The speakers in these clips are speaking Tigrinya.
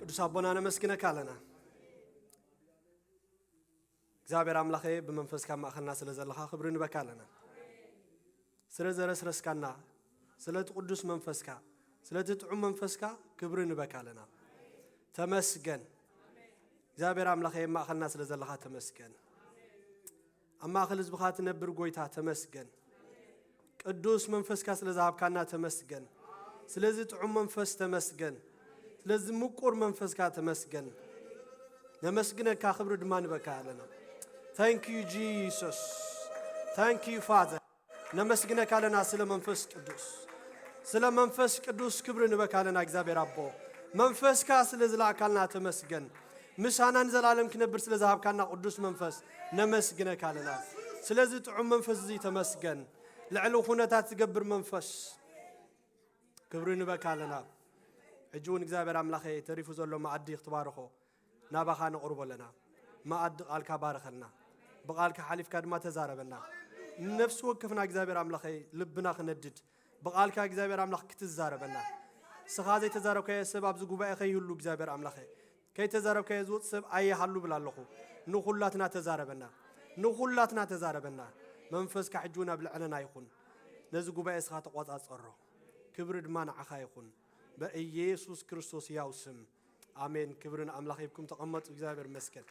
ቅዱስ ኣቦና ነመስግነካ ኣለና። እግዚኣብሔር ኣምላኸ ብመንፈስካ ማእኸልና ስለ ዘለኻ ክብሪ ንበካ ኣለና። ስለ ዘረስረስካና፣ ስለቲ ቅዱስ መንፈስካ፣ ስለቲ ጥዑም መንፈስካ ክብሪ ንበካ ኣለና። ተመስገን እግዚኣብሔር ኣምላኸ ማእኸልና ስለ ዘለኻ ተመስገን። ኣብ ማእኸል ህዝብኻ ትነብር ጎይታ ተመስገን። ቅዱስ መንፈስካ ስለ ዝሃብካና ተመስገን። ስለዚ ጥዑም መንፈስ ተመስገን። ስለዚ ምቁር መንፈስካ ተመስገን። ነመስግነካ፣ ክብሪ ድማ ንበካ ኣለና። Thank you Jesus. Thank you Father. ነመስግነካ ኣለና ስለ መንፈስ ቅዱስ። ስለ መንፈስ ቅዱስ ክብሪ ንበካ ኣለና እግዚኣብሔር ኣቦ። መንፈስካ ስለ ዝላእካልና ተመስገን። ምሳና ንዘላለም ክነብር ስለ ዝሃብካና ቅዱስ መንፈስ ነመስግነካ ኣለና። ስለዚ ጥዑም መንፈስ እዚ ተመስገን። ልዕሊ ኩነታት ዝገብር መንፈስ ክብሪ ንበካ ኣለና። ሕጂ እውን እግዚኣብሔር ኣምላኸ ተሪፉ ዘሎ መኣዲ ክትባርኾ ናባኻ ነቕርቦ ኣለና። መኣዲ ቃልካ ባርኸልና። ብቃልካ ሓሊፍካ ድማ ተዛረበና። ንነፍሲ ወከፍና እግዚኣብሔር ኣምላኸ ልብና ክነድድ፣ ብቃልካ እግዚኣብሔር ኣምላኽ ክትዛረበና። ስኻ ዘይተዛረብካዮ ሰብ ኣብዚ ጉባኤ ከይህሉ እግዚኣብሔር ኣምላኸ፣ ከይተዛረብካዮ ዝወፅ ሰብ ኣይሃሉ ብላ ኣለኹ። ንኹላትና ተዛረበና። ንኹላትና ተዛረበና። መንፈስካ ሕጂ እውን ኣብ ልዕለና ይኹን። ነዚ ጉባኤ ስኻ ተቆጻጸሮ። ክብሪ ድማ ንዓኻ ይኹን። በኢየሱስ ክርስቶስ ያው ስም። ኣሜን። ክብሪ ንኣምላኽ ይብኩም። ተቐመጡ። እግዚኣብሔር ይመስገን።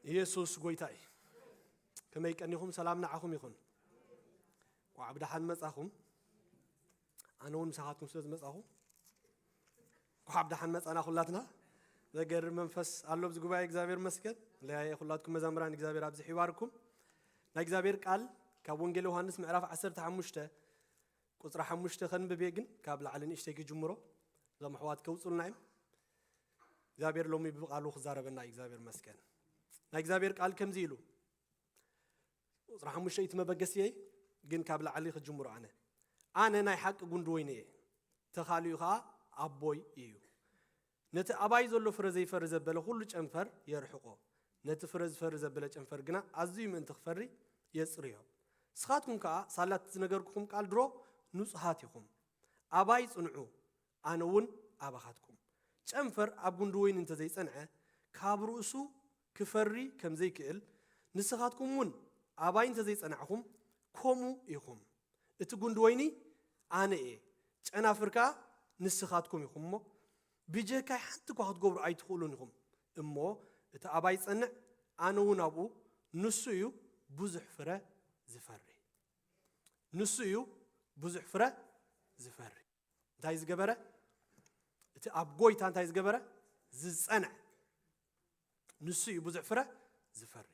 ኢየሱስ ጎይታ እዩ። ከመይ ቀኒኹም? ሰላም ንዓኹም ይኹን። እንኳዕ ብደሓን መጻኹም። ኣነ እውን ምሳኻትኩም ስለ ዝመጻኹ እንኳዕ ብደሓን መጻና ኩላትና። ዘገርም መንፈስ ኣሎ ኣብዚ ጉባኤ። እግዚኣብሔር ይመስገን። ለያየ ኩላትኩም መዘምራን እግዚኣብሔር ኣብዚሑ ይባርኩም። ናይ እግዚኣብሔር ቃል ካብ ወንጌል ዮሃንስ ምዕራፍ ዓሰርተ ሓሙሽተ ቁጽሪ ሓሙሽተ ከንብብ እየ፣ ግን ካብ ላዕሊ ንእሽተይ ክጅምሮ። እዞም ኣሕዋት ከውጽኡልና እዮም። እግዚኣብሔር ሎሚ ብቃሉ ክዛረበና እዩ። እግዚኣብሔር ይመስገን። ናይ እግዚኣብሔር ቃል ከምዚ ኢሉ፣ ቁጽሪ ሓሙሽተ እቲ መበገሲየይ፣ ግን ካብ ላዕሊ ክጅምሮ ኣነ። ኣነ ናይ ሓቂ ጉንዲ ወይኒ እየ፣ ተኻሊኡ ኸኣ ኣቦይ እዩ። ነቲ ኣባይ ዘሎ ፍረ ዘይፈሪ ዘበለ ኩሉ ጨንፈር የርሕቆ፣ ነቲ ፍረ ዝፈሪ ዘበለ ጨንፈር ግና ኣዝዩ ምእንቲ ክፈሪ የጽርዮ። ንስኻትኩም ከኣ ሳላት ዝነገርኩኹም ቃል ድሮ ንጹሃት ኢኹም። ኣባይ ጽንዑ፣ ኣነ እውን ኣባኻትኩም። ጨንፈር ኣብ ጉንዲ ወይኒ እንተ ዘይጸንዐ፣ ካብ ርእሱ ክፈሪ ከም ዘይክእል፣ ንስኻትኩም እውን ኣባይ እንተ ዘይጸናዕኹም፣ ከምኡ ኢኹም። እቲ ጉንዲ ወይኒ ኣነ እየ፣ ጨናፍር ከኣ ንስኻትኩም ኢኹም እሞ፣ ብጀካይ ሓንቲ እኳ ክትገብሩ ኣይትኽእሉን ኢኹም። እሞ እቲ ኣባይ ጸንዕ፣ ኣነ እውን ኣብኡ፣ ንሱ እዩ ብዙሕ ፍረ ዝፈሪ። ንሱ እዩ ብዙሕ ፍረ ዝፈሪ። እንታይ ዝገበረ? እቲ ኣብ ጎይታ እንታይ ዝገበረ? ዝጸንዐ። ንሱ እዩ ብዙሕ ፍረ ዝፈሪ።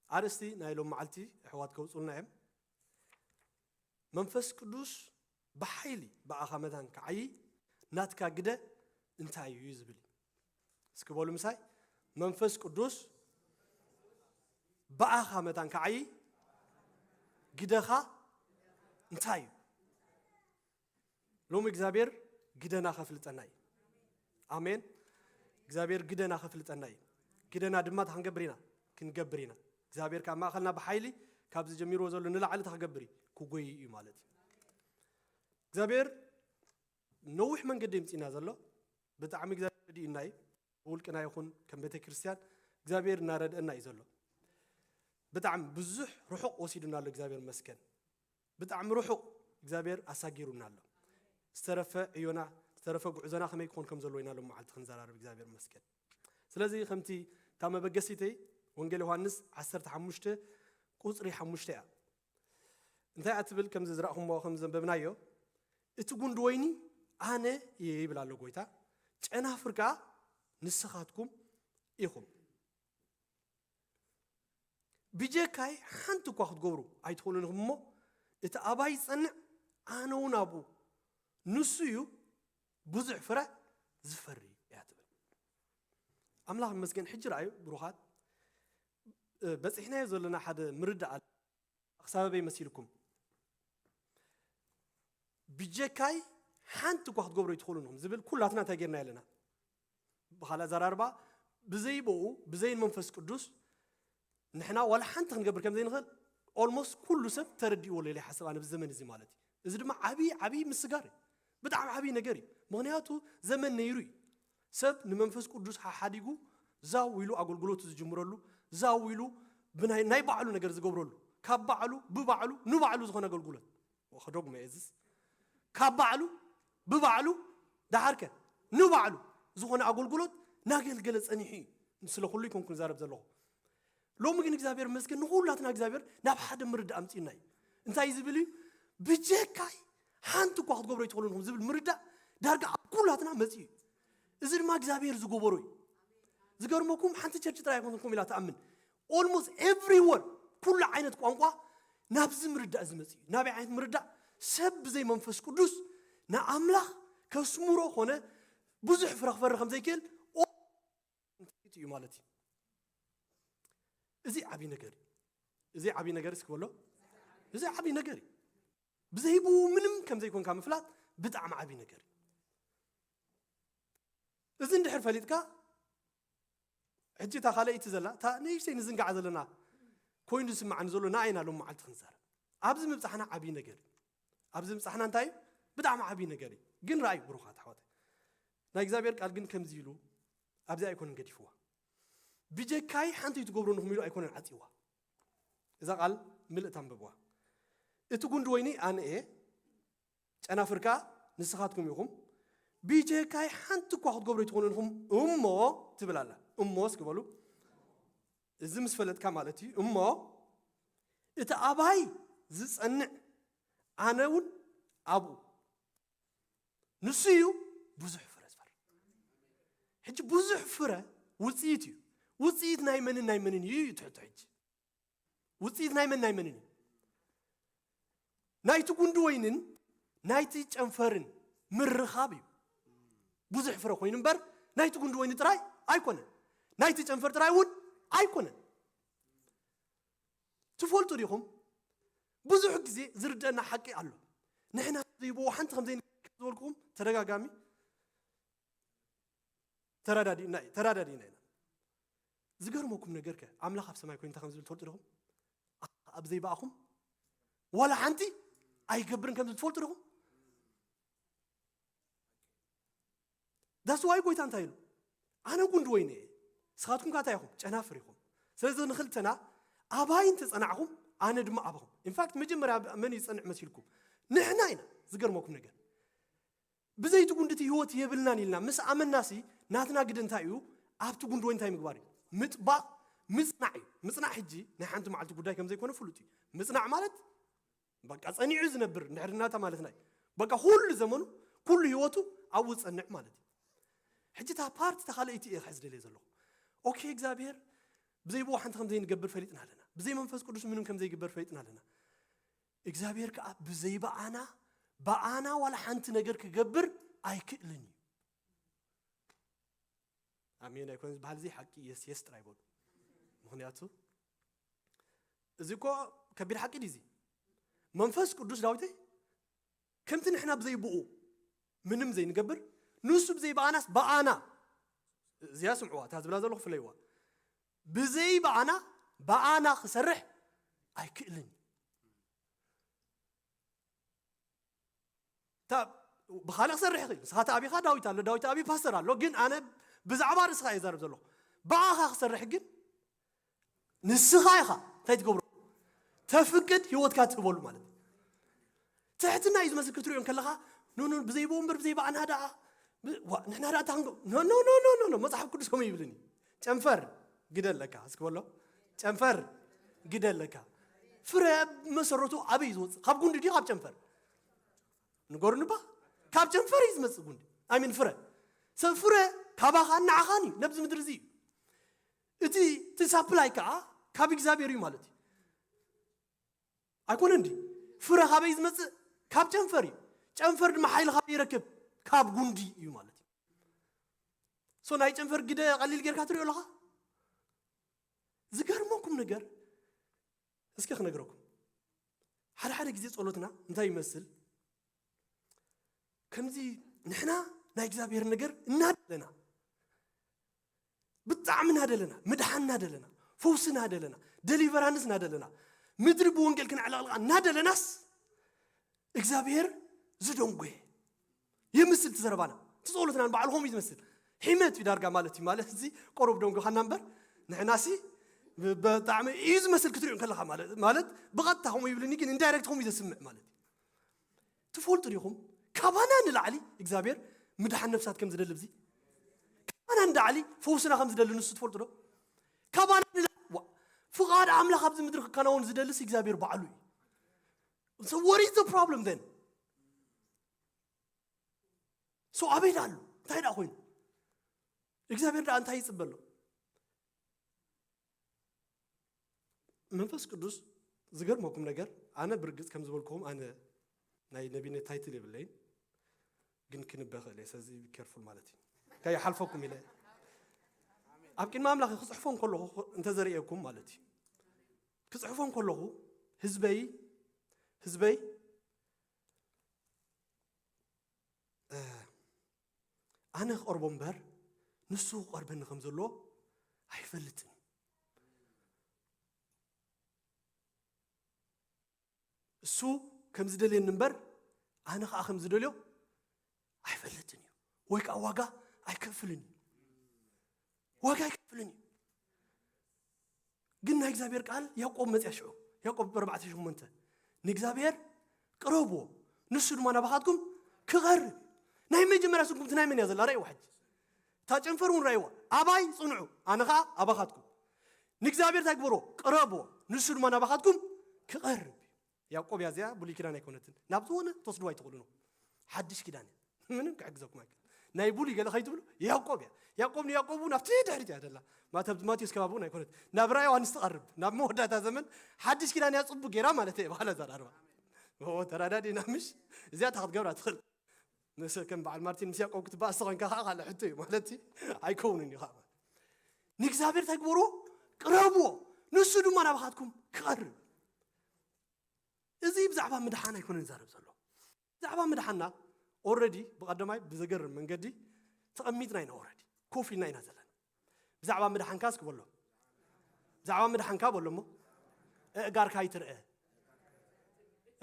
ኣርእስቲ ናይ ሎም መዓልቲ ኣሕዋት ከውጽኡልና እዮም። መንፈስ ቅዱስ ብሓይሊ ብኣኻ መታን ክዓዪ ናትካ ግደ እንታይ እዩ ዝብል እዩ። እስኪ በሉ ምሳይ፣ መንፈስ ቅዱስ ብኣኻ መታን ክዓዪ ግደኻ እንታይ እዩ? ሎሚ እግዚኣብሔር ግደና ከፍልጠና እዩ። ኣሜን። እግዚኣብሔር ግደና ከፍልጠና እዩ። ግደና ድማ እንታይ ክንገብር ኢና? ክንገብር ኢና። እግዚኣብሔር ካብ ማእኸልና ብሓይሊ ካብዚ ጀሚርዎ ዘሎ ንላዕሊ እንታይ ክገብር እዩ? ክጎይ እዩ ማለት እዩ። እግዚኣብሔር ነዊሕ መንገዲ የምፅእና ዘሎ። ብጣዕሚ እግዚኣብሔር ረድእና እዩ። ብውልቅና ይኹን ከም ቤተ ክርስቲያን እግዚኣብሔር እናረድአና እዩ ዘሎ። ብጣዕሚ ብዙሕ ርሑቕ ወሲዱና ኣሎ። እግዚኣብሔር መስገን። ብጣዕሚ ርሑቕ እግዚኣብሔር ኣሳጊሩና ኣሎ። ዝተረፈ ዕዮና፣ ዝተረፈ ጉዕዞና ከመይ ክኾን ከም ዘለዎ ኢና ሎም መዓልቲ ክንዘራረብ እግዚኣብሔር መስገን። ስለዚ ከምቲ እታ መበገሲተይ ወንጌል ዮሃንስ ዓሰርተ ሓሙሽተ ቁፅሪ ሓሙሽተ እያ። እንታይ እያ ትብል? ከምዚ ዝረእኹምዎ ከም ዘንበብናዮ፣ እቲ ጉንዲ ወይኒ ኣነ እየ ይብል ኣሎ ጎይታ፣ ጨናፍር ከኣ ንስኻትኩም ኢኹም። ብጀካይ ሓንቲ እኳ ክትገብሩ ኣይትኽእሉን ኢኹም እሞ፣ እቲ ኣባይ ዝጸንዕ ኣነ እውን ኣብኡ፣ ንሱ እዩ ብዙሕ ፍረ ዝፈሪ እያ ትብል። ኣምላኽ ይመስገን። ሕጂ ረኣዩ ብሩኻት፣ በጺሕናዮ ዘለና ሓደ ምርዳእ ኣሎ። ክሳበበይ መሲልኩም፣ ብጀካይ ሓንቲ እኳ ክትገብሩ ኣይትኽእሉን ኢኹም ዝብል ኩላትና እንታይ ጌርና ኣለና? ብኻልእ ኣዘራርባ፣ ብዘይ ብኡ፣ ብዘይ መንፈስ ቅዱስ ንሕና ዋላ ሓንቲ ክንገብር ከም ዘይንኽእል ኦልሞስት ኩሉ ሰብ ተረዲእዎ ኣሎ ኢለ ይሓስብ ኣነ፣ ብዚ ዘመን እዚ ማለት እዩ። እዚ ድማ ዓብዪ ዓብዪ ምስጋር እዩ። ብጣዕሚ ዓብዪ ነገር እዩ። ምኽንያቱ ዘመን ነይሩ እዩ። ሰብ ንመንፈስ ቅዱስ ሓሓዲጉ ዛው ኢሉ ኣገልግሎቱ ዝጅምረሉ፣ ዛው ኢሉ ብናይ ናይ ባዕሉ ነገር ዝገብረሉ፣ ካብ ባዕሉ ብባዕሉ ንባዕሉ ዝኾነ ኣገልግሎት። ወኸዶግ መኤዝስ ካብ ባዕሉ ብባዕሉ ደሓርከ ንባዕሉ ዝኾነ ኣገልግሎት ናገልገለ ጸኒሑ እዩ። ስለ ኩሉ ይኮንኩ ንዛረብ ዘለኹ። ሎሚ ግን እግዚኣብሔር መስገን ንኹላትና እግዚኣብሔር ናብ ሓደ ምርዳእ ኣምጺኡና እዩ። እንታይ ዝብል እዩ? ብጀካይ ሓንቲ እኳ ክትገብሮ ይትኽእሉ ኢኹም ዝብል ምርዳእ ዳርጋ ኣብ ኩላትና መጺኡ እዩ። እዚ ድማ እግዚኣብሔር ዝገበሮ እዩ። ዝገርመኩም ሓንቲ ቸርች ጥራይ ኣይኮንኩም ኢላ ትኣምን። Almost everywhere ኩሉ ዓይነት ቋንቋ ናብዚ ምርዳእ እዚ መጺኡ እዩ። ናበይ ዓይነት ምርዳእ? ሰብ ብዘይ መንፈስ ቅዱስ ንኣምላኽ ከስምሮ ኾነ ብዙሕ ፍረ ክፈሪ ከም ዘይክእል እዩ ማለት እዩ። እዚ ዓብዪ ነገር እዩ። እዚ ዓብዪ ነገር እስኪ በሎ። እዚ ዓብዪ ነገር እዩ። ብዘይብኡ ምንም ከም ዘይኮንካ ምፍላጥ ብጣዕሚ ዓብዪ ነገር እዩ። እዚ እንድሕር ፈሊጥካ ሕጂ እታ ካልኣይቲ ዘላ እታ ንእሽተይ ንዝንጋዓ ዘለና ኮይኑ ዝስማዓኒ ዘሎ ንኣይና ሎም መዓልቲ ክንዛረብ ኣብዚ ምብፃሕና ዓብዪ ነገር እዩ። ኣብዚ ምብፃሕና እንታይ እዩ? ብጣዕሚ ዓብዪ ነገር እዩ። ግን ረኣዩ ብሩኻት ኣሕዋት ናይ እግዚኣብሔር ቃል ግን ከምዚ ኢሉ ኣብዚ ኣይኮነን ገዲፍዋ። ብጀካይ ሓንቲ ትገብሩ ንኹም ኢሉ ኣይኮነን ዓፂዋ። እዛ ቃል ምልእታ ኣንብብዋ። እቲ ጉንዲ ወይኒ ኣነ እየ፣ ጨናፍር ከኣ ንስኻትኩም ኢኹም። ብጀካይ ሓንቲ እኳ ክትገብሩ ኣይትኾኑን ኢኹም እሞ ትብል ኣላ። እሞ እስኪ በሉ። እዚ ምስ ፈለጥካ ማለት እዩ። እሞ እቲ ኣባይ ዝጸንዕ ኣነ እውን ኣብኡ ንሱ እዩ ብዙሕ ፍረ ዝፈሪ። ሕጂ ብዙሕ ፍረ ውፅኢት እዩ። ውፅኢት ናይ መንን ናይ መንን እዩ እዩ ትሕቶ ሕጂ ውፅኢት ናይ መን ናይ መንን እዩ? ናይቲ ጉንዲ ወይንን ናይቲ ጨንፈርን ምርኻብ እዩ። ብዙሕ ፍረ ኮይኑ እምበር ናይቲ ጉንዲ ወይኒ ጥራይ ኣይኮነን፣ ናይቲ ጨንፈር ጥራይ እውን ኣይኮነን። ትፈልጡ ዲኹም? ብዙሕ ግዜ ዝርደአና ሓቂ ኣሎ። ንሕና ዘይብዎ ሓንቲ ከም ዘይንገብር ዝበልኩኹም ተደጋጋሚ ተረዳዲእና እዩ፣ ተረዳዲእና ኢና። ዝገርመኩም ነገር ከ ኣምላኽ ኣብ ሰማይ ኮይኑ እንታይ ከም ዝብል ትፈልጡ ዲኹም? ኣብ ዘይበኣኹም ዋላ ሓንቲ ኣይገብርን ከም ዝብል ትፈልጡ ዲኹም? ዳስ ዋይ ጎይታ እንታይ ኢሉ? ኣነ ጉንዲ ወይኒ እየ፣ ንስኻትኩም ከ እንታይ ኢኹም? ጨናፍር ኢኹም። ስለዚ ንኽልተና ኣባይ እንተጸናዕኹም ኣነ ድማ ኣባኹም። ኢንፋክት መጀመርያ መን እዩ ዝጸንዕ መሲልኩም? ንሕና ኢና። ዝገርመኩም ነገር ብዘይቲ ጉንድቲ ህይወት የብልናን ኢልና ምስ ኣመናሲ ናትና ግደ እንታይ እዩ? ኣብቲ ጉንዲ ወይ እንታይ ምግባር እዩ? ምጥባቕ ምጽናዕ እዩ። ምጽናዕ ሕጂ ናይ ሓንቲ መዓልቲ ጉዳይ ከም ዘይኮነ ፍሉጥ እዩ። ምጽናዕ ማለት በቃ ጸኒዑ ዝነብር እንድሕር ናታ ማለት ናይ በቃ ኩሉ ዘመኑ ኩሉ ህይወቱ ኣብኡ ዝጸንዕ ማለት እዩ። ሕጂ እታ ፓርቲ እታ ካልኣይቲ እየ ክሕዝ ደልየ ዘለኹ። ኦኬ እግዚኣብሔር ብዘይ ብኡ ሓንቲ ከም ዘይንገብር ፈሊጥና ኣለና። ብዘይ መንፈስ ቅዱስ ምንም ከም ዘይግበር ፈሊጥና ኣለና። እግዚኣብሔር ከዓ ብዘይ በኣና በኣና ዋላ ሓንቲ ነገር ክገብር ኣይክእልን እዩ። ኣሜን ኣይኮን ዝበሃል እዚ ሓቂ የስ የስ ጥራይ በሉ። ምክንያቱ እዚ እኮ ከቢድ ሓቂ ድዩ እዚ? መንፈስ ቅዱስ ዳዊተይ ከምቲ ንሕና ብዘይ ብኡ ምንም ዘይንገብር ንሱ ብዘይ በኣናስ በኣና እዚኣ ስምዕዋ እታ ዝብላ ዘለኹ ፍለይዋ ብዘይ በኣና በኣና ክሰርሕ ኣይክእልን። ብኻልእ ክሰርሕ ይኽእል። ንስኻ ተኣቢኻ ዳዊት ኣሎ፣ ዳዊት ተኣቢ ፓስተር ኣሎ። ግን ኣነ ብዛዕባ ርእስኻ እየ ዛረብ ዘለኹ። ብኣኻ ክሰርሕ ግን ንስኻ ኢኻ እንታይ ትገብሮ? ተፍቅድ ህይወትካ ትህበሉ ማለት እዩ። ትሕትና እዩ ዝመስል ክትሪኦ ከለኻ ኖኖ ብዘይ ብኡ እምበር ብዘይ ብኣና ደኣ ንሕና ደኣ ታንጎ ኖኖ ኖኖ ኖኖ መጽሓፍ ቅዱስ ከምኡ ይብልኒ። ጨንፈር ግደ ኣለካ እስኪ በሎ። ጨንፈር ግደ ኣለካ። ፍረ መሰረቱ ኣበይ ዝወፅእ? ካብ ጉንዲ ድዩ ካብ ጨንፈር? ንገሩኒ ባ። ካብ ጨንፈር እዩ ዝመፅእ ጉንዲ። ኣይ ሚን ፍረ። ሰብ ፍረ ካባኻን ንዓኻን እዩ ነብዚ ምድሪ እዚ እዩ። እቲ እቲ ሳፕላይ ከዓ ካብ እግዚኣብሔር እዩ ማለት እዩ። ኣይኮነን ድዩ? ፍረ ካበይ ዝመፅእ? ካብ ጨንፈር እዩ። ጨንፈር ድማ ሓይሊ ካበይ ይረክብ? ካብ ጉንዲ እዩ ማለት እዩ። ሶ ናይ ጨንፈር ግደ ቀሊል ጌርካ ትሪኦ ኣለኻ? ዝገርመኩም ነገር እስኪ ክነግረኩም። ሓደ ሓደ ግዜ ጸሎትና እንታይ ይመስል? ከምዚ ንሕና ናይ እግዚኣብሔር ነገር እናደለና ብጣዕሚ እናደለና ምድሓን እናደለና ፈውሲ እናደለና ደሊቨራንስ እናደለና ምድሪ ብወንጌል ክንዕለቕልቓ እናደለናስ እግዚኣብሔር ዝደንጎየ ይምስል እቲ ዘረባና፣ እቲ ጸሎትና ንባዕሉ ከምኡ እዩ ዝመስል። ሒመት እዩ ዳርጋ ማለት እዩ። ማለት እዚ ቆረብ ደንጎኻና እምበር ንሕናሲ ብ- ብጣዕሚ እዩ ዝመስል ክትሪኡ ከለኻ ማለት ማለት ብቐጥታ ከምኡ ይብልኒ ግን ኢንዳይሬክት ከምኡ እዩ ዘስምዕ ማለት እዩ። ትፈልጡ ዲኹም ካባና ንላዕሊ እግዚኣብሔር ምድሓን ነፍሳት ከም ዝደሊ ብዚ ካባና ንላዕሊ ፈውስና ከም ዝደሊ ንሱ ትፈልጡ ዶ? ካባና ንላዕሊ ፍቓድ ኣምላኽ ኣብዚ ምድሪ ክከናወን ዝደልስ እግዚኣብሔር ባዕሉ እዩ። So what is the problem then? So ኣበይ ደኣ ኣሎ? እንታይ ደኣ ኮይኑ? እግዚኣብሔር ደኣ እንታይ ይጽበ ኣሎ? መንፈስ ቅዱስ ዝገርመኩም ነገር ኣነ ብርግጽ ከም ዝበልኩም ኣነ ናይ ነቢነት ታይትል የብለይን ግን ክንበ ክእል እየ ስለዚ ቢ ኬርፉል ማለት እዩ እንታይ ይሓልፈኩም ኢለ ኣብ ቅድሚ ኣምላኽ ክጽሕፎም ከለኹ እንተዘርእየኩም ማለት እዩ ክጽሕፎም ከለኹ ህዝበይ ህዝበይ ኣነ ክቐርቦ እምበር ንሱ ክቐርበኒ ከም ዘሎ ኣይፈልጥን እሱ ከም ዝደልየኒ እምበር ኣነ ከዓ ከም ዝደልዮ ኣይፈልጥን እዩ ወይ ከዓ ዋጋ ኣይከፍልን እዩ ዋጋ ኣይከፍልን እዩ ግን ናይ እግዚኣብሔር ቃል ያዕቆብ መፅያ ሽዑ ያዕቆብ ኣርባዕተ ሸሞንተ ንእግዚኣብሔር ቅረብዎ ንሱ ድማ ናባኻትኩም ክቐርብ ናይ መጀመርያ ስንኩምቲ ናይ መን እያ ዘላ ረእይዋ ሕጂ እታ ጨንፈር እውን ረእይዋ ኣባይ ፅንዑ ኣነ ከዓ ኣባኻትኩም ንእግዚኣብሔር እንታይ ግበርዎ ቅረብዎ ንሱ ድማ ናባኻትኩም ክቐርብ ያዕቆብ እያ እዚኣ ብሉይ ኪዳን ኣይኮነትን ናብ ዝኾነ ተወስድዋ ኣይትኽእሉ ነው ሓድሽ ኪዳን እያ ምንም ክሕግዘኩም ኣይክእል ናይ ብሉይ ገለ ከይትብሉ ያዕቆብ እያ ያዕቆብ ንያዕቆብ እውን ኣብቲ ድሕሪት እያ ደላ ማተ ማቴዎስ ከባቢ እውን ኣይኮነት ናብ ራእይ ዮሃንስ ትቐርብ ናብ መወዳእታ ዘመን ሓድሽ ኪዳን እያ ፅቡቅ ጌራ ማለት እየ ባህላ ዛራርባ ተራዳዲና ምሽ እዚኣ እታ ክትገብራ ትኽእል ምስ ከም በዓል ማርቲን ምስ ያዕቆብ ክትበኣስ ተኾንካ ከዓ ካልእ ሕቶ እዩ ማለት ኣይከውንን እዩ ከዓ ንእግዚኣብሔር እንታይ ግበርዎ ቅረብዎ ንሱ ድማ ናባኻትኩም ክቐርብ እዚ ብዛዕባ ምድሓን ኣይኮነን ዝዛረብ ዘሎ ብዛዕባ ምድሓንና ኦረዲ ብቐዳማይ ብዘገርም መንገዲ ተቐሚጥና ኢና ኦረዲ ኮፍ ኢልና ኢና ዘለና ብዛዕባ ምድሓንካ እስኪ በሎ ብዛዕባ ምድሓንካ በሎ እሞ እእጋርካ ኣይትርአ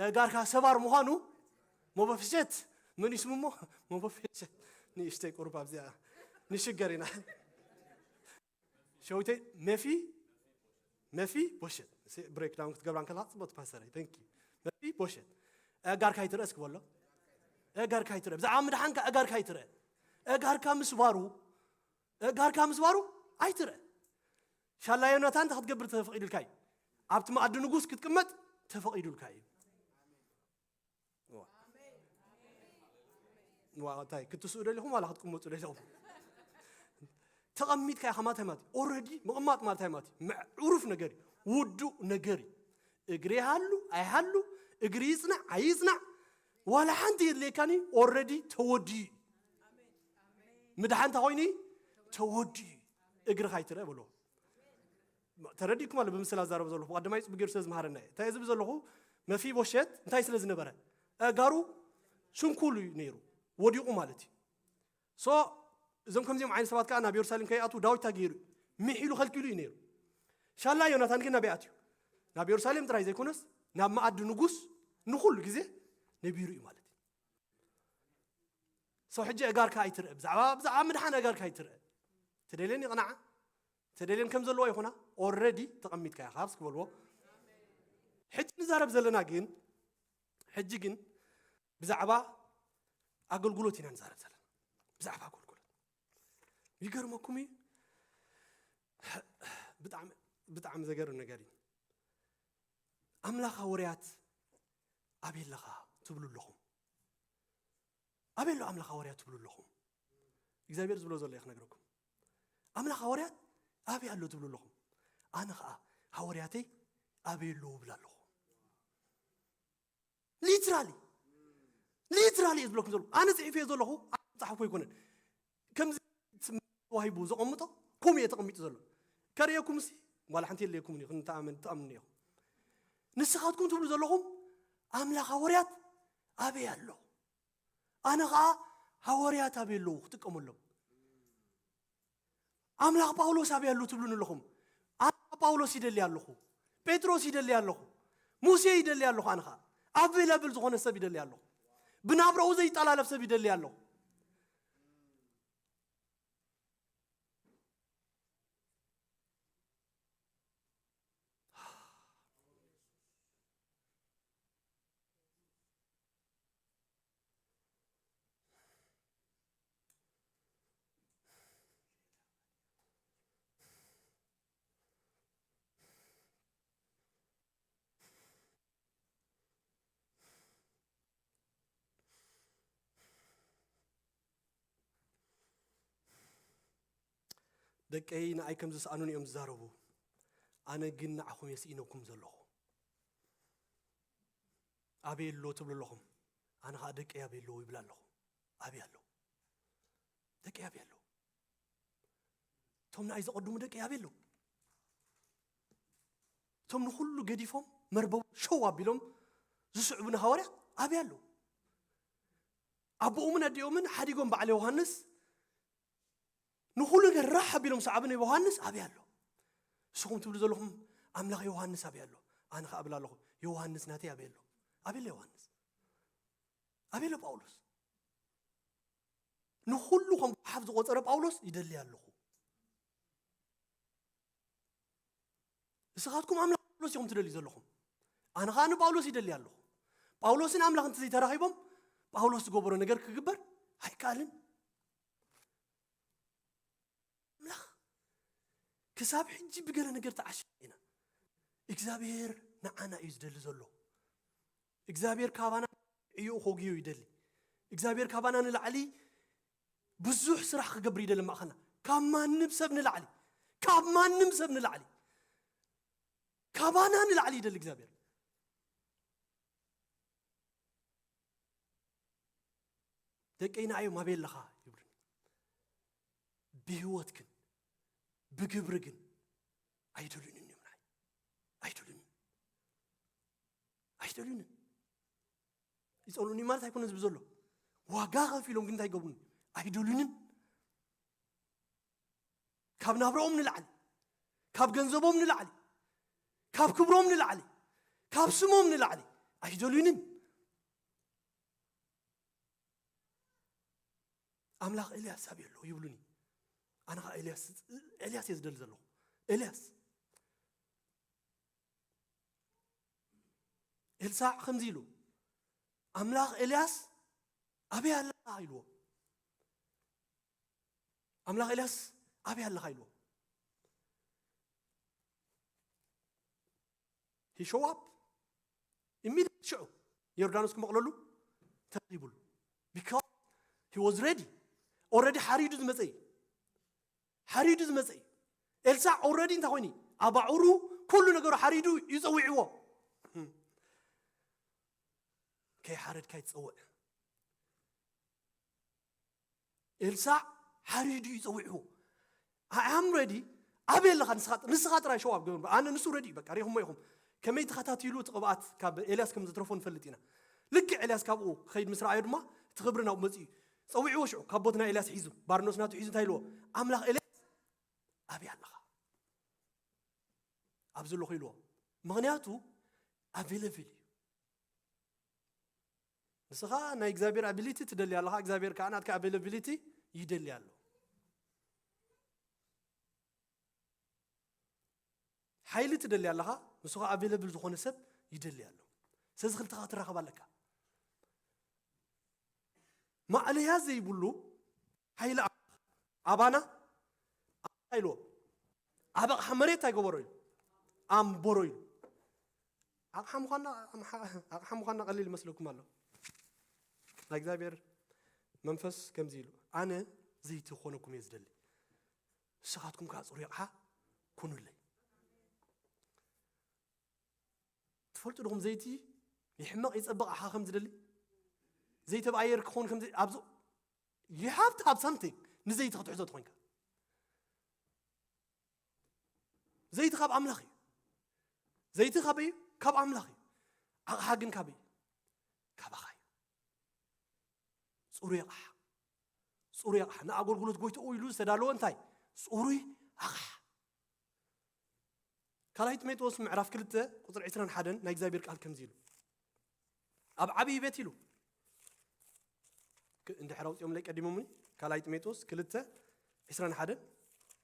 እእጋርካ ሰባር ምዃኑ ሞበፍሸት መን ይስሙ እሞ ሞበፍሸት ንእሽተይ ቁሩብ ኣብዚኣ ንሽገር ኢና ሸዊተይ መፊ መፊ ቦሸት ብሬክዳውን ክትገብራ እንከላ ፅቡቅ ፓስተረይ ተንኪ መፊ ቦሸት እእጋርካ ኣይትርአ እስኪ በሎ እእጋርካ ኣይትርአ ብዛዕባ ምድሓንካ እእጋርካ ኣይትርአ እእጋርካ ምስባሩ እእጋርካ ምስባሩ ኣይትርአ ሻላ ዮናታን እንታይ ክትገብር ተፈቒዱልካ እዩ ኣብቲ መኣዲ ንጉስ ክትቅመጥ ተፈቒዱልካ እዩ እንታይ ክትስኡ ደሊኹም ዋላ ክትቅመጡ ደሊኹም ተቐሚጥካ ኢኻ ማለት ማለት ኦረዲ ምቕማጥ ማለት ማለት ምዕሩፍ ነገር እዩ ውዱእ ነገር እዩ እግሪ ይሃሉ ኣይሃሉ እግሪ ይጽናዕ ኣይጽናዕ ዋላ ሓንቲ የድልየካኒ ኦረዲ ተወዲኡ እዩ ምድሓን እንታይ ኮይኑ እዩ ተወዲኡ እዩ እግርኻ ይትረአ በሎ ተረዲእኩም ኣሎ ብምስላ ዛረብ ዘለኹ ብቐደማይ ፅቡቅ ገይሩ ስለ ዝመሃረና እዩ እንታይ ዝብ ዘለኹ መፊቦሸት እንታይ ስለ ዝነበረ ኣእጋሩ ስንኩል እዩ ነይሩ ወዲቑ ማለት እዩ so እዞም ከምዚኦም ዓይነት ሰባት ከዓ ናብ የሩሳሌም ከይኣትዉ ዳዊት እንታይ ገይሩ እዩ ምሒሉ ከልኪሉ እዩ ነይሩ ሻላ ዮናታን ግን ናበይ ኣትዩ ናብ የሩሳሌም ጥራይ ዘይኮነስ ናብ መኣዲ ንጉስ ንኩሉ ግዜ ነቢሩ እዩ ማለት እዩ ሰው ሕጂ ኣእጋርካ ኣይትርአ ብዛዕባ ብዛዕባ ምድሓን ኣእጋርካ ኣይትርአ ትደልየን ይቕናዓ ተደልየን ከም ዘለዋ ይኹና ኦረዲ ተቐሚጥካ ኢኻ እስኪ በልዎ ሕጂ ንዛረብ ዘለና ግን ሕጂ ግን ብዛዕባ ኣገልግሎት ኢና ንዛረብ ዘለና ብዛዕባ ኣገልግሎት ይገርመኩም እዩ ብጣዕሚ ብጣዕሚ ዘገርም ነገር እዩ ኣምላኽ ሃወርያት ኣበይ ኣለኻ ትብሉ ኣለኹም ኣበይ ኣሎ ኣምላኽ ሃወርያት ትብሉ ኣለኹም እግዚኣብሔር ዝብሎ ዘሎ ክነግረኩም ኣምላኽ ሃወርያት ኣበይ ኣሎ ትብሉ ኣለኹም ኣነ ከዓ ሃወርያተይ ኣበይ ኣለዉ እብል ኣለኹ literally literally እየ ዝብለኩም ዘለኹ ኣነ ፅሒፈዮ ዘለኹ ፃሓፍኮ ኣይኮነን ከምዚ ተዋሂቡ ዘቐምጦ ከምኡ እየ ተቐሚጡ ዘሎ ከርእየኩም ሲ ዋላ ሓንቲ የለየኩም እዩ ክንተኣመን ትኣምኑ ኢኹም ንስኻትኩም ትብሉ ዘለኹም ኣምላኽ ሃወርያት ኣበይ ኣሎ ኣነ ኸዓ ሃወርያት ኣበይ ኣለዉ ክጥቀመሎም ኣምላኽ ጳውሎስ ኣበይ ኣሎ ትብሉኒ ኣለኹም ኣነ ጳውሎስ ይደሊ ኣለኹ ጴጥሮስ ይደሊ ኣለኹ ሙሴ ይደሊ ኣለኹ ኣነ ኸዓ ኣቬላብል ዝኾነ ሰብ ይደሊ ኣለኹ ብናብረኡ ዘይጠላለፍ ሰብ ይደሊ ኣሎ። ደቀይ ንኣይ ከም ዝሰኣኑን እዮም ዝዛረቡ፣ ኣነ ግን ንዓኹም እየ ስኢነኩም ዘለኹ። ኣበይ ኣሎ ትብሉ ኣለኹም? ኣነ ኸዓ ደቀይ ኣበይ ኣለዉ ይብል ኣለኹ። ኣበይ ኣለዉ? ደቀይ ኣበይ ኣለዉ? እቶም ንኣይ ዘቐድሙ ደቀይ ኣበይ ኣለዉ? እቶም ንኹሉ ገዲፎም መርበብ ሸው ኣቢሎም ዝስዕቡኒ ሃዋርያት ኣበይ ኣለዉ? ኣቦኦምን ኣዲኦምን ሓዲጎም በዓል ዮሃንስ ንኹሉ ነገር ራሕ ኣቢሎም ሰዓቡ ናይ ዮሃንስ ኣበይ ኣሎ? ንስኹም ትብሉ ዘለኹም ኣምላኽ ዮሃንስ ኣበይ ኣሎ? ኣነ ኸዓ እብል ኣለኹ፣ ዮሃንስ ናተይ ኣበይ ኣሎ? ኣበይ ኣሎ ዮሃንስ? ኣበይ ኣሎ ጳውሎስ? ንኹሉ ከም ጓሓፍ ዝቖጸረ ጳውሎስ ይደሊ ኣለኹ። ንስኻትኩም ኣምላኽ ጳውሎስ ኢኹም ትደልዩ ዘለኹም። ኣነ ኸዓ ንጳውሎስ ይደሊ ኣለኹ። ጳውሎስን ኣምላኽን እንተዘይተራኺቦም ጳውሎስ ዝገበሮ ነገር ክግበር ኣይከኣልን። ኣምላኽ ክሳብ ሕጂ ብገለ ነገር ተዓሺና ኢና። እግዚኣብሔር ንዓና እዩ ዝደሊ ዘሎ። እግዚኣብሔር ካባና ዕዮኡ ከጉዮ ይደሊ። እግዚኣብሔር ካባና ንላዕሊ ብዙሕ ስራሕ ክገብር ይደሊ ማእኸልና። ካብ ማንም ሰብ ንላዕሊ፣ ካብ ማንም ሰብ ንላዕሊ፣ ካባና ንላዕሊ ይደሊ እግዚኣብሔር። ደቀይ ንኣዮም ኣበይ ኣለኻ ይብሉኒ። ብህይወት ግን ብግብሪ ግን ኣይደልዩንን እዮም ንዓይ። ኣይደልዩንን። ኣይደልዩንን። ይጸልኡኒ ማለት ኣይኮነን ዝብል ዘሎ። ዋጋ ከፊሎም ግን እንታይ ይገብሩኒ? ኣይደልዩንን። ካብ ናብራኦም ንላዕሊ፣ ካብ ገንዘቦም ንላዕሊ፣ ካብ ክብሮም ንላዕሊ፣ ካብ ስሞም ንላዕሊ ኣይደልዩንን። ኣምላኽ ኤልያስ ኣበይ ኣሎ ይብሉኒ። ኣነ ኸዓ ኤልያስ፣ ኤልያስ እየ ዝደሊ ዘለኹ። ኤልያስ፣ ኤልሳዕ ከምዚ ኢሉ፣ ኣምላኽ ኤልያስ ኣበይ ኣለኻ ኢልዎ። ኣምላኽ ኤልያስ ኣበይ ኣለኻ ኢልዎ። He show up immediately ሽዑ ዮርዳኖስ ክመቕለሉ ተሪቡሉ። Because he was ready. Already ሓሪዱ ዝመፀ እዩ። ሓሪዱ ዝመፀ እዩ። ኤልሳዕ already እንታይ ኮይኑ? ኣባዕሩ ኩሉ ነገሩ ሓሪዱ እዩ ፀዊዕዎ። ከይሓረድካ ይትፀውዕ። ኤልሳዕ ሓሪዱ እዩ ፀዊዕዎ። I am ready. ኣበይ ኣለኻ ንስኻ? ንስኻ ጥራይ show up ግበር። ኣነ ንሱ ready እዩ። በቃ ሪኹሞ ኢኹም ከመይ ተኸታቲሉ እቲ ቅብኣት ካብ ኤልያስ ከም ዝትረፎ ንፈልጥ ኢና። ልክዕ ኤልያስ ካብኡ ክኸይድ ምስ ረኣዮ ድማ እቲ ክብሪ ናብኡ መፂኡ እዩ። ፀዊዕዎ ሽዑ ካብ ቦትና ኤልያስ ሒዙ ባርኖስ ናቱ ሒዙ እንታይ ኢልዎ? ኣምላኽ ኤልያስ ኣበይ ኣለኻ? ኣብዚ ኣለኹ ኢልዎ። ምኽንያቱ available እዩ። ንስኻ ናይ እግዚኣብሔር ability ትደሊ ኣለኻ፣ እግዚኣብሔር ከዓ ናትካ availability ይደሊ ኣሎ። ሓይሊ ትደሊ ኣለኻ፣ ንሱ ከዓ available ዝኾነ ሰብ ይደሊ ኣሎ። ስለዚ ክልተኻ ክትራኸብ ኣለካ። ማእለያ ዘይብሉ ሓይሊ ኣምላኽ ኣባና እንታይ ኢልዎ? ኣብ ኣቕሓ መሬት እንታይ ገበሮ ኢሉ? ኣንበሮ ኢሉ። ኣቕሓ ምዃንና፣ ኣቕሓ ምዃንና ቀሊል ይመስለኩም ኣሎ። ናይ እግዚኣብሔር መንፈስ ከምዚ ኢሉ፣ ኣነ ዘይቲ ክኾነኩም እየ ዝደሊ፣ ንስኻትኩም ከዓ ፅሩይ ኣቕሓ ኩኑለይ። ትፈልጡ ዲኹም ዘይቲ ይሕመቕ ይጸብቕ ኣኻ ከም ዝደሊ? ዘይቲ ኣብ ኣየር ክኸውን ከም ዘ-፣ ኣብዚ you have to have something ንዘይቲ ክትሕዞ ተኾይንካ። ዘይቲ ካብ ኣምላኽ እዩ። ዘይቲ ካበይ እዩ? ካብ ኣምላኽ እዩ። ኣቕሓ ግን ካበይ እዩ? ካባኻ እዩ። ጽሩይ ኣቕሓ። ጽሩይ ኣቕሓ። ንኣገልግሎት ጎይትኡ ኢሉ ዝተዳለወ እንታይ? ጽሩይ ኣቕሓ። ካልኣይ ጢሞቴዎስ ምዕራፍ ክልተ ቁጽሪ ዕስራን ሓደን ናይ እግዚኣብሔር ቃል ከምዚ ኢሉ። ኣብ ዓብዪ ቤት ኢሉ። ክ- እንድሕር ኣውፂኦምለይ ቀዲሞምኒ፣ ካልኣይ ጢሞቴዎስ ክልተ ዕስራን ሓደን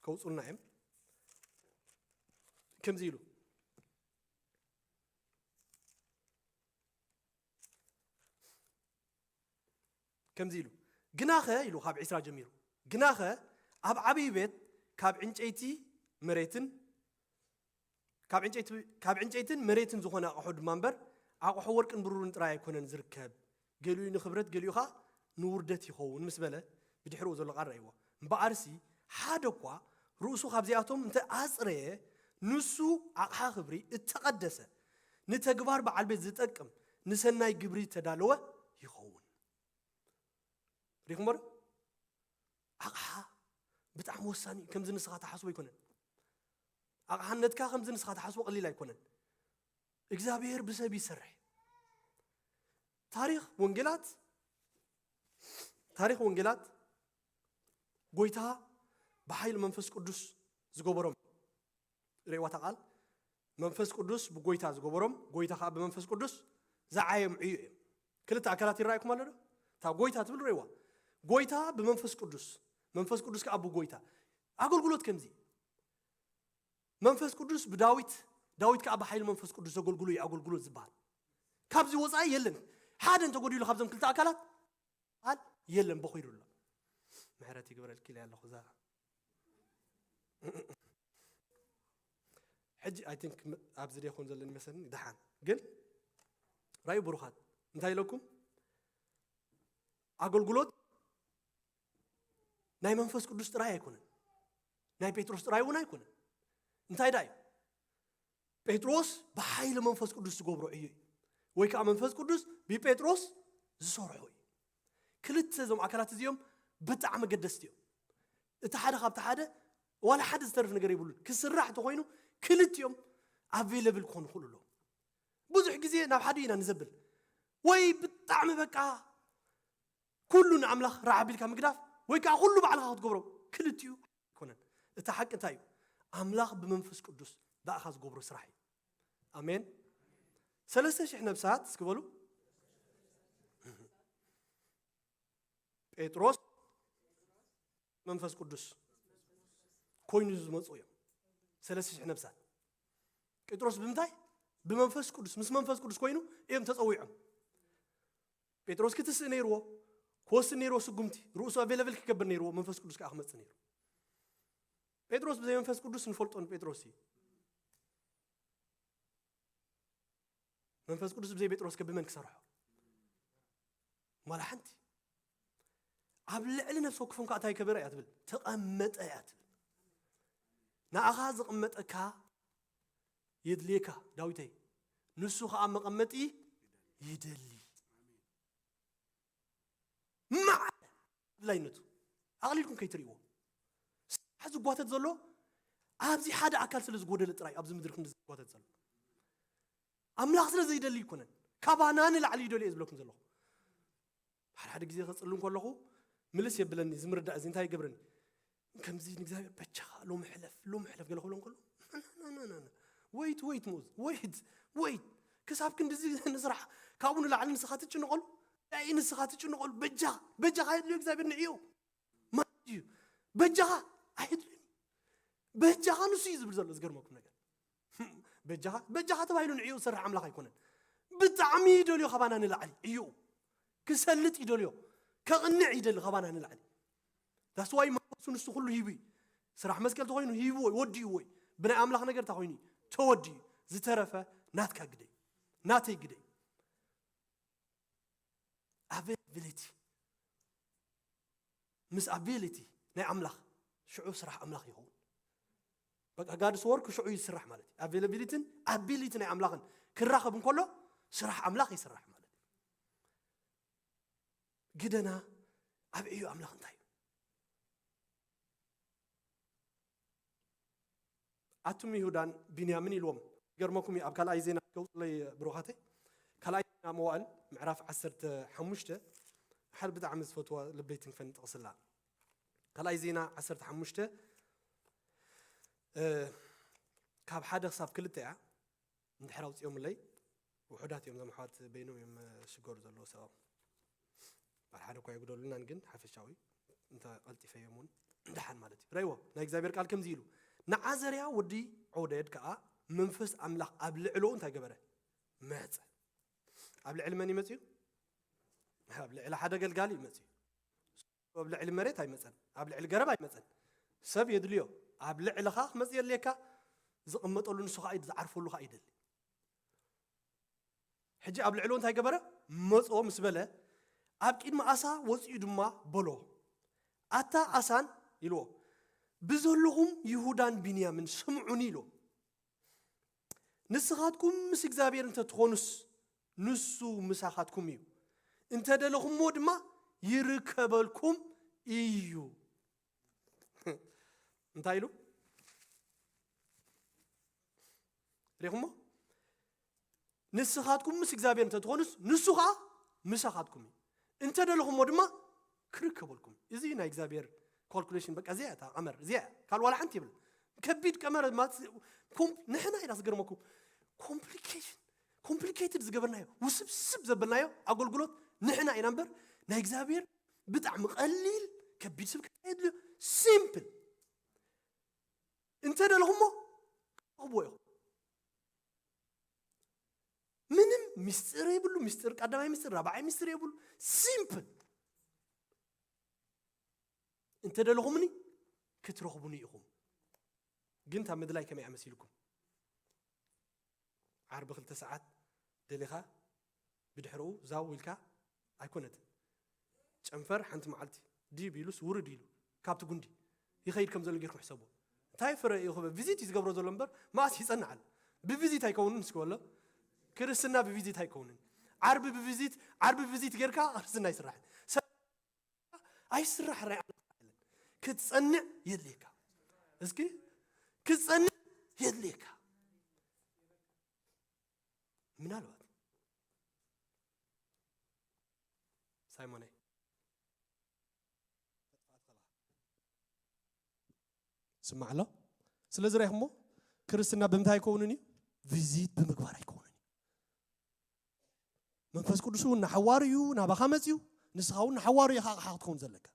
ከውፁልና እዮም። ከምዚ ኢሉ ከምዚ ኢሉ ግናኸ ኢሉ ካብ ዕስራ ጀሚሩ፣ ግናኸ ኣብ ዓብዪ ቤት ካብ ዕንጨይቲ መሬትን ካብ ዕንጨይቲ ካብ ዕንጨይትን መሬትን ዝኾነ ኣቕሑ ድማ እምበር፣ ኣቕሑ ወርቅን ብሩርን ጥራይ ኣይኮነን ዝርከብ፣ ገሊኡ ንክብረት ገሊኡ ኸዓ ንውርደት ይኸውን ምስ በለ፣ ብድሕሪኡ ዘሎ ቃል ረኣይዎ። እምበኣርሲ ሓደ እኳ ርእሱ ካብዚኣቶም እንተ ኣጽረየ፣ ንሱ ኣቕሓ ክብሪ እተቐደሰ፣ ንተግባር በዓል ቤት ዝጠቅም፣ ንሰናይ ግብሪ ዝተዳለወ ይኸውን። ሪኹምበሩ ኣቕሓ ብጣዕሚ ወሳኒ እዩ። ከምዚ ንስኻ ትሓስቦ ኣይኮነን። ኣቕሓነትካ ከምዚ ንስኻ ትሓስቦ ቀሊል ኣይኮነን። እግዚኣብሔር ብሰብ ይሰርሕ። ታሪኽ ወንጌላት ታሪኽ ወንጌላት ጎይታ ብሓይሊ መንፈስ ቅዱስ ዝገበሮም ርእይዋ እታ ቃል። መንፈስ ቅዱስ ብጎይታ ዝገበሮም፣ ጎይታ ከዓ ብመንፈስ ቅዱስ ዝዓዮም ዕዩ እዮም። ክልተ ኣካላት ይረኣይኩም ኣሎ ዶ? እታ ጎይታ ትብል ርእይዋ። ጎይታ ብመንፈስ ቅዱስ፣ መንፈስ ቅዱስ ከዓ ብጎይታ። ኣገልግሎት ከምዚ መንፈስ ቅዱስ ብዳዊት፣ ዳዊት ከዓ ብሓይሊ መንፈስ ቅዱስ ዘገልግሎ እዩ ኣገልግሎት ዝበሃል። ካብዚ ወፃኢ የለን። ሓደ እንተጎዲሉ ካብዞም ክልተ ኣካላት በዓል የለን፣ በኺሩ ኣሎ። ምሕረት ይግበረልኪ ኢለ ኣለኹ። እዛ ሕጂ ኣይ ቲንክ ኣብዚ ደይኮን ዘለኒ መሰለኒ። ደሓን ግን ራዩ ብሩኻት እንታይ ኢለኩም? ኣገልግሎት ናይ መንፈስ ቅዱስ ጥራይ ኣይኮነን፣ ናይ ጴጥሮስ ጥራይ እውን ኣይኮነን። እንታይ ዳ እዩ? ጴጥሮስ ብሓይሊ መንፈስ ቅዱስ ዝገብሮ እዩ፣ ወይ ከዓ መንፈስ ቅዱስ ብጴጥሮስ ዝሰርሖ እዩ። ክልተ እዞም ኣካላት እዚኦም ብጣዕሚ ገደስቲ እዮም። እቲ ሓደ ካብቲ ሓደ ዋላ ሓደ ዝተርፍ ነገር የብሉን። ክስራሕ ተኾይኑ ክልቲኦም ኣቬለብል ክኾኑ ይኽእሉ ኣለዎም። ብዙሕ ግዜ ናብ ሓደ ኢና ንዘብል፣ ወይ ብጣዕሚ በቃ ኩሉ ንኣምላኽ ረዓ ቢልካ ምግዳፍ፣ ወይ ከዓ ኩሉ ባዕልኻ ክትገብሮ። ክልቲኡ ኣይኮነን። እቲ ሓቂ እንታይ እዩ? ኣምላኽ ብመንፈስ ቅዱስ ብኣኻ ዝገብሮ ስራሕ እዩ። ኣሜን። ሰለስተ ሽሕ ነብሳት እስኪ በሉ። ጴጥሮስ መንፈስ ቅዱስ ኮይኑ ዝመፁ እዮም። ሰለስተ ሽሕ ነብሳት ጴጥሮስ ብምንታይ? ብመንፈስ ቅዱስ፣ ምስ መንፈስ ቅዱስ ኮይኑ እዮም ተፀዊዖም። ጴጥሮስ ክትስእ ነይርዎ፣ ክወስድ ነይርዎ ስጉምቲ፣ ርእሱ ኣቬለብል ክገብር ነይርዎ፣ መንፈስ ቅዱስ ከዓ ክመፅእ ነይሩ። ጴጥሮስ ብዘይ መንፈስ ቅዱስ ንፈልጦን ጴጥሮስ እዩ። መንፈስ ቅዱስ ብዘይ ጴጥሮስ ከ ብመን ክሰርሖ? ማላ ሓንቲ ኣብ ልዕሊ ነፍሲ ወክፎም ከዓ እንታይ ከበረ እያ ትብል? ተቐመጠ እያ ትብል። ንኣኻ ዝቕመጠካ የድልየካ ዳዊተይ፣ ንሱ ከዓ መቐመጢ ይደሊ። ማዕረ ኣድላይነቱ ኣቕሊልኩም ከይትርእይዎ። ስራሕ ዝጓተት ዘሎ ኣብዚ ሓደ ኣካል ስለ ዝጎደለ ጥራይ ኣብዚ ምድሪ ክንዲ ዝጓተት ዘሎ። ኣምላኽ ስለ ዘይደሊ ኣይኮነን፣ ካባና ንላዕሊ ይደልዮ እየ ዝብለኩም ዘለኹ። ሓደ ሓደ ግዜ ከጽሊ እንከለኹ ምልስ የብለኒ፣ እዚ ምርዳእ እዚ እንታይ ይገብረኒ? ከምዚ ንእግዚኣብሔር በጃኻ ሎሚ ሕለፍ፣ ሎሚ ሕለፍ ገለ ክብሎ እንከሎ፣ ና፣ ና፣ ና፣ ና፣ ና። ወይት፣ ወይት፣ ሙዝ፣ ወይት፣ ወይት። ክሳብ ክንድዚ ንስራሕ፣ ካብኡ ንላዕሊ ንስኻ ትጭንቐሉ፣ ኣይ ንስኻ ትጭንቐሉ፣ በጃኻ፣ በጃኻ የድልዮ እግዚኣብሔር ንዕዮ። ማለት እዩ። በጃኻ ኣይድልን። በጃኻ ንሱ እዩ ዝብል ዘሎ። ዝገርመኩም ነገር፣ በጃኻ፣ በጃኻ ተባሂሉ ንዕኡ ዝሰርሕ ኣምላኽ ኣይኮነን። ብጣዕሚ ይደልዮ፣ ካባና ንላዕሊ እዩ። ክሰልጥ ይደልዮ፣ ከቕንዕ ይደሊ ካባና ንላዕሊ። ዳስ ዋይ መንፈሱ ንሱ ኩሉ ሂቡ እዩ። ስራሕ መስቀል ተኾይኑ ሂብዎ እዩ፣ ወዲእዎ እዩ። ብናይ ኣምላኽ ነገር እንታይ ኮይኑ እዩ? ተወዲኡ። ዝተረፈ ናትካ ግደይ፣ ናተይ ግደይ። ኣቬይላቢሊቲ ምስ ኣቢሊቲ ናይ ኣምላኽ፣ ሽዑ ስራሕ ኣምላኽ ይኸውን። በቃ ጋድስ ወርክ ሽዑ ይስራሕ ማለት እዩ። ኣቬይላቢሊቲን ኣቢሊቲ ናይ ኣምላኽን ክራኸብ እንከሎ ስራሕ ኣምላኽ ይስራሕ ማለት እዩ። ግደና ኣብ ዕዮ ኣምላኽ እንታይ እዩ? ኣቱም ይሁዳን ቢንያምን ኢልዎም። ገርመኩም እዩ፣ ኣብ ካልኣይ ዜና ገውፅለይ ብሩኻተይ፣ ካልኣይ ዜና መዋእል ምዕራፍ ዓሰርተ ሓሙሽተ፣ ሓደ ብጣዕሚ ዝፈትዋ ልበይ ትንክፈኒ ጥቕስላ። ካልኣይ ዜና ዓሰርተ ሓሙሽተ፣ እ፣ ካብ ሓደ ክሳብ ክልተ እያ። እንድሕር ኣውፂኦምለይ ውሑዳት እዮም፣ እዞም ኣሕዋት በይኖም እዮም ዝሽገሩ ዘለዉ ሰብኣም። ባል ሓደ እኳ የጉደሉናን፣ ግን ሓፈሻዊ እንተ ቀልጢፈዮም እውን ደሓን ማለት እዩ። ረእይዎ፣ ናይ እግዚኣብሔር ቃል ከምዚ ኢሉ፣ ንዓዘርያ ወዲ ዖደድ ከኣ መንፈስ ኣምላኽ ኣብ ልዕሎ እንታይ ገበረ? መጸ። ኣብ ልዕሊ መን ይመጽእ እዩ? ኣብ ልዕሊ ሓደ ኣገልጋሊ ይመጽእ እዩ። ኣብ ልዕሊ መሬት ኣይመጸን፣ ኣብ ልዕሊ ገረብ ኣይመጸን። ሰብ የድልዮ፣ ኣብ ልዕልኻ ክመጽእ የድልየካ። ዝቕመጠሉ ንሱ ኸዓ ዝዓርፈሉ ኸዓ ይደሊ። ሕጂ ኣብ ልዕሉ እንታይ ገበረ? መጾ ምስ በለ፣ ኣብ ቅድሚ ኣሳ ወጺኡ ድማ በሎ፣ ኣታ ኣሳን ኢልዎ፣ ብዘለኹም ይሁዳን ቢንያምን ስምዑኒ ኢልዎ። ንስኻትኩም ምስ እግዚኣብሔር እንተትኾኑስ፣ ንሱ ምሳኻትኩም እዩ። እንተ ደለኹሞ ድማ ይርከበልኩም እዩ። እንታይ ኢሉ? ሪኹሞ? ንስኻትኩም ምስ እግዚኣብሔር እንተትኾኑስ፣ ንሱ ኸዓ ምሳኻትኩም እዩ። እንተ ደለኹሞ ድማ ክርከበልኩም እዩ። እዚ ናይ እግዚኣብሔር ካልኩሌሽን፣ በቃ እዚኣ እያ እታ ቀመር፣ እዚኣ እያ። ካልእ ዋላ ሓንቲ የብልን። ከቢድ ቀመር ማለት ኮም-፣ ንሕና ኢና ዝገርመኩም። ኮምፕሊኬሽን፣ ኮምፕሊኬትድ ዝገበርናዮ፣ ውስብስብ ዘበልናዮ ኣገልግሎት ንሕና ኢና እምበር፣ ናይ እግዚኣብሔር ብጣዕሚ ቀሊል፣ ከቢድ ስብከት የድልዮ። ሲምፕል። እንተ ደለኹሞ፣ ትረኽብዎ ኢኹም። ምንም ሚስጥር የብሉ። ሚስጥር ቀዳማይ ሚስጥር፣ ራብዓይ ሚስጥር የብሉ። ሲምፕል። እንተ ደለኹምኒ፣ ክትረኽቡኒ ኢኹም። ግን እታ ምድላይ ከመይ እያ መሲልኩም? ዓርቢ ክልተ ሰዓት ደሊኻ፣ ብድሕሪኡ ዛው ኢልካ ኣይኮነትን። ጨንፈር ሓንቲ መዓልቲ ዲብ ኢሉስ ውርድ ኢሉ ካብቲ ጉንዲ ይኸይድ ከም ዘሎ ጌርኩም ሕሰብዎ። እንታይ ፍረ እዩ ክበ-፣ ቪዚት እዩ ዝገብሮ ዘሎ እምበር፣ መዓስ ይጸንዓል? ብቪዚት ኣይከውንን እስኪ በሎ። ክርስትና ብቪዚት ኣይከውንን። ዓርቢ ብቪዚት፣ ዓርቢ ብቪዚት ጌርካ ክርስትና ኣይስራሕን። ሰብ ኣይስራሕ ራይ ክትጸንዕ የድልየካ። እስኪ ክትጸንዕ የድልየካ። ምናልባት ሳይሞነይ ስማዕ ኣሎ። ስለዚ ራይኹሞ ክርስትና ብምንታይ ኣይከውንን እዩ? ቪዚት ብምግባር ኣይከውንን እዩ። መንፈስ ቅዱስ እውን ንሓዋሩ እዩ፣ ናባኻ መጽዩ፣ ንስኻ እውን ንሓዋሩ ኢኻ ኣቕሓ ክትከውን ዘለካ።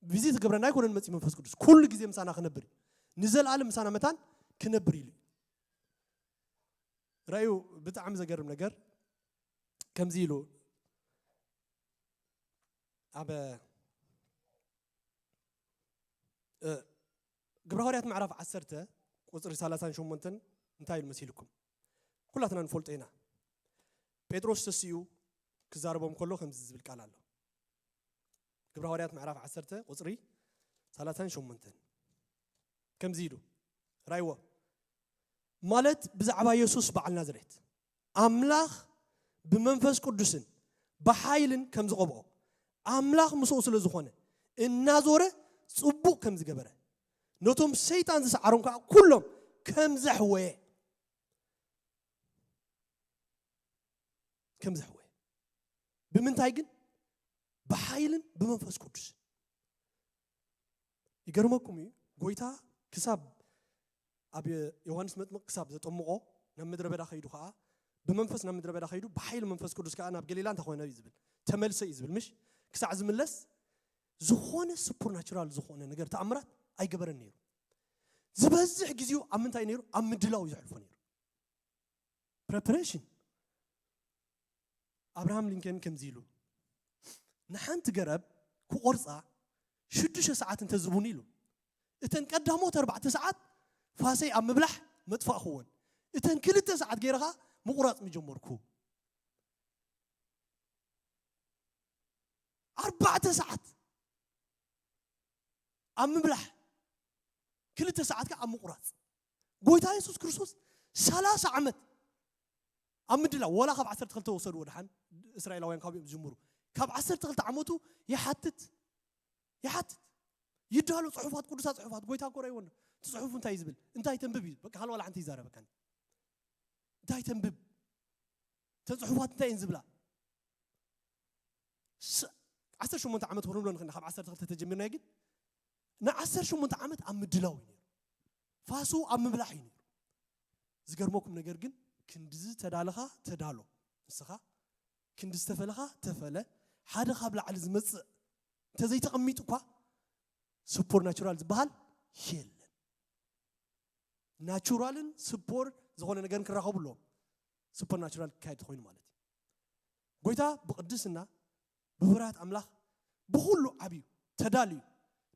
ቪዚት ክገብረና ኣይኮነን መጽዩ መንፈስ ቅዱስ። ኩሉ ግዜ ምሳና ክነብር እዩ። ንዘለኣለም ምሳና መታን ክነብር ኢሉ እዩ። ራእዩ ብጣዕሚ ዘገርም ነገር ከምዚ ኢሉ ኣብ እ፣ ግብረ ሃዋርያት ምዕራፍ ዓሰርተ ቁጽሪ ሰላሳን ሸሞንተን እንታይ ኢሉ መሲልኩም? ኩላትና ንፈልጦ ኢና። ጴጥሮስ ተሲኡ ክዛረቦም ከሎ ከምዚ ዝብል ቃል ኣሎ። ግብረ ሃዋርያት ምዕራፍ ዓሰርተ ቁጽሪ ሰላሳን ሸሞንተን ከምዚ ኢሉ ራይዎ ማለት ብዛዕባ የሱስ በዓል ናዝሬት ኣምላኽ ብመንፈስ ቅዱስን ብሓይልን ከም ዝቐብኦ ኣምላኽ ምስኡ ስለ ዝኾነ እናዞረ ጽቡቕ ከም ዝገበረ ነቶም ሰይጣን ዝሰዓሮም ከዓ ኩሎም ከም ዘሕወየ ከም ዘሕወየ ብምንታይ ግን? ብሓይልን ብመንፈስ ቅዱስ። ይገርመኩም እዩ፣ ጎይታ ክሳብ ኣብ ዮሃንስ መጥምቕ ክሳብ ዘጠምቆ ናብ ምድረ በዳ ከይዱ ከዓ ብመንፈስ ናብ ምድረ በዳ ከይዱ ብሓይሊ መንፈስ ቅዱስ ከዓ ናብ ገሊላ እንታይ ኮነ እዩ ዝብል? ተመልሰ እዩ ዝብል። ምሽ ክሳዕ ዝምለስ ዝኾነ ሱፐርናቹራል ዝኾነ ነገር ተኣምራት ኣይገበረን ነይሩ። ዝበዝሕ ግዜኡ ኣብ ምንታይ ነይሩ? ኣብ ምድላው እዩ ዘሕልፎ ነይሩ። ፕሬፓሬሽን። ኣብርሃም ሊንከን ከምዚ ኢሉ፣ ንሓንቲ ገረብ ክቆርጻ ሽዱሽተ ሰዓት እንተዝቡን ኢሉ፣ እተን ቀዳሞት ኣርባዕተ ሰዓት ፋሰይ ኣብ ምብላሕ መጥፋእኽወን፣ እተን ክልተ ሰዓት ገይረ ኸኣ ምቑራጽ ምጀመርኩ። ኣርባዕተ ሰዓት ኣብ ምብላሕ፣ ክልተ ሰዓት ከኣ ኣብ ምቑራጽ። ጎይታ የሱስ ክርስቶስ ሰላሳ ዓመት ኣብ ምድላው፣ ወላ ካብ ዓሰርተ ክልተ ወሰድዎ ደሓን፣ እስራኤላውያን ካብኦም ዝጅምሩ። ካብ ዓሰርተ ክልተ ዓመቱ ይሓትት፣ ይሓትት። ይዳሎ ጽሑፋት፣ ቅዱሳት ጽሑፋት፣ ጎይታ እኮ ረእይዎ ኣሎ። እቲ ጽሑፍ እንታይ እዩ ዝብል? እንታይ ተንብብ እዩ? በቃ፣ ሃለ ዋላ ሓንቲ ይዛረበካኒ። እንታይ ተንብብ? እተን ጽሑፋት እንታይ እየን ዝብላ? ስ-፣ ዓሰርተ ሸሞንተ ዓመት ክብሎ ንኽእል፣ ካብ ዓሰርተ ክልተ ተጀሚርና ግን ንዓሰርተ ሸሞንተ ዓመት ኣብ ምድላው እዩ ነይሩ። ፋሱ ኣብ ምብላሕ እዩ ነይሩ። ዝገርመኩም ነገር ግን ክንድዚ ተዳለኻ ተዳሎ። ንስኻ ክንዲ ዝተፈለኻ ተፈለ ሓደ ካብ ላዕሊ ዝመፅእ እንተዘይተቐሚጡ እኳ ሱፐርናቹራል ዝበሃል የለን። ናቹራልን ሱፐር ዝኾነ ነገር ክራኸቡ ኣለዎም። ሱፐርናቹራል ክካየድ ኮይኑ ማለት እዩ። ጎይታ ብቅድስና ብፍርሃት ኣምላኽ ብኩሉ ዓብዩ ተዳልዩ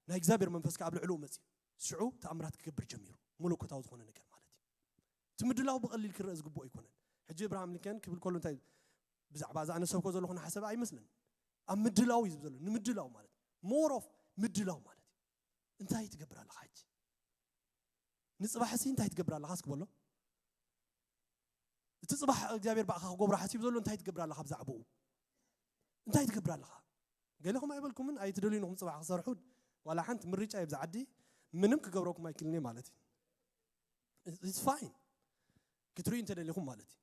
ናይ እግዚኣብሔር መንፈስ ከኣ ኣብ ልዕሊኡ መፅዩ ሽዑ ተኣምራት ክገብር ጀሚሩ። መለኮታዊ ዝኾነ ነገር ማለት እዩ። እቲ ምድላው ብቐሊል ክረአ ዝግብኦ ኣይኮነን። ሕጂ እብርሃም ሊንከን ክብል ከሎ እንታይ ብዛዕባ እዛ ኣነ ሰብኮ ዘለኹ ሓሰብ ኣይመስለን። ኣብ ምድላው እዩ ዘሎ። ንምድላው ማለት ሞር ኦፍ ምድላው ማለት እዩ። እንታይ ትገብር ኣለኻ ሕጂ? ንፅባሕሲ እንታይ ትገብር ኣለኻ እስኪ በሎ። እቲ ፅባሕ እግዚኣብሔር ብኣኻ ክገብሮ ሓሲብ ዘሎ እንታይ ትገብር ኣለኻ? ብዛዕባኡ እንታይ ትገብር ኣለኻ? ገለኹም ኣይበልኩምን ኣይትደልዩን ኢኹም ፅባሕ ክሰርሑ። ዋላ ሓንቲ ምርጫ የብዛ ዓዲ ምንም ክገብረኩም ኣይክልኔ ማለት እዩ። It's fine ክትርእዩ እንተደሊኹም ማለት እዩ።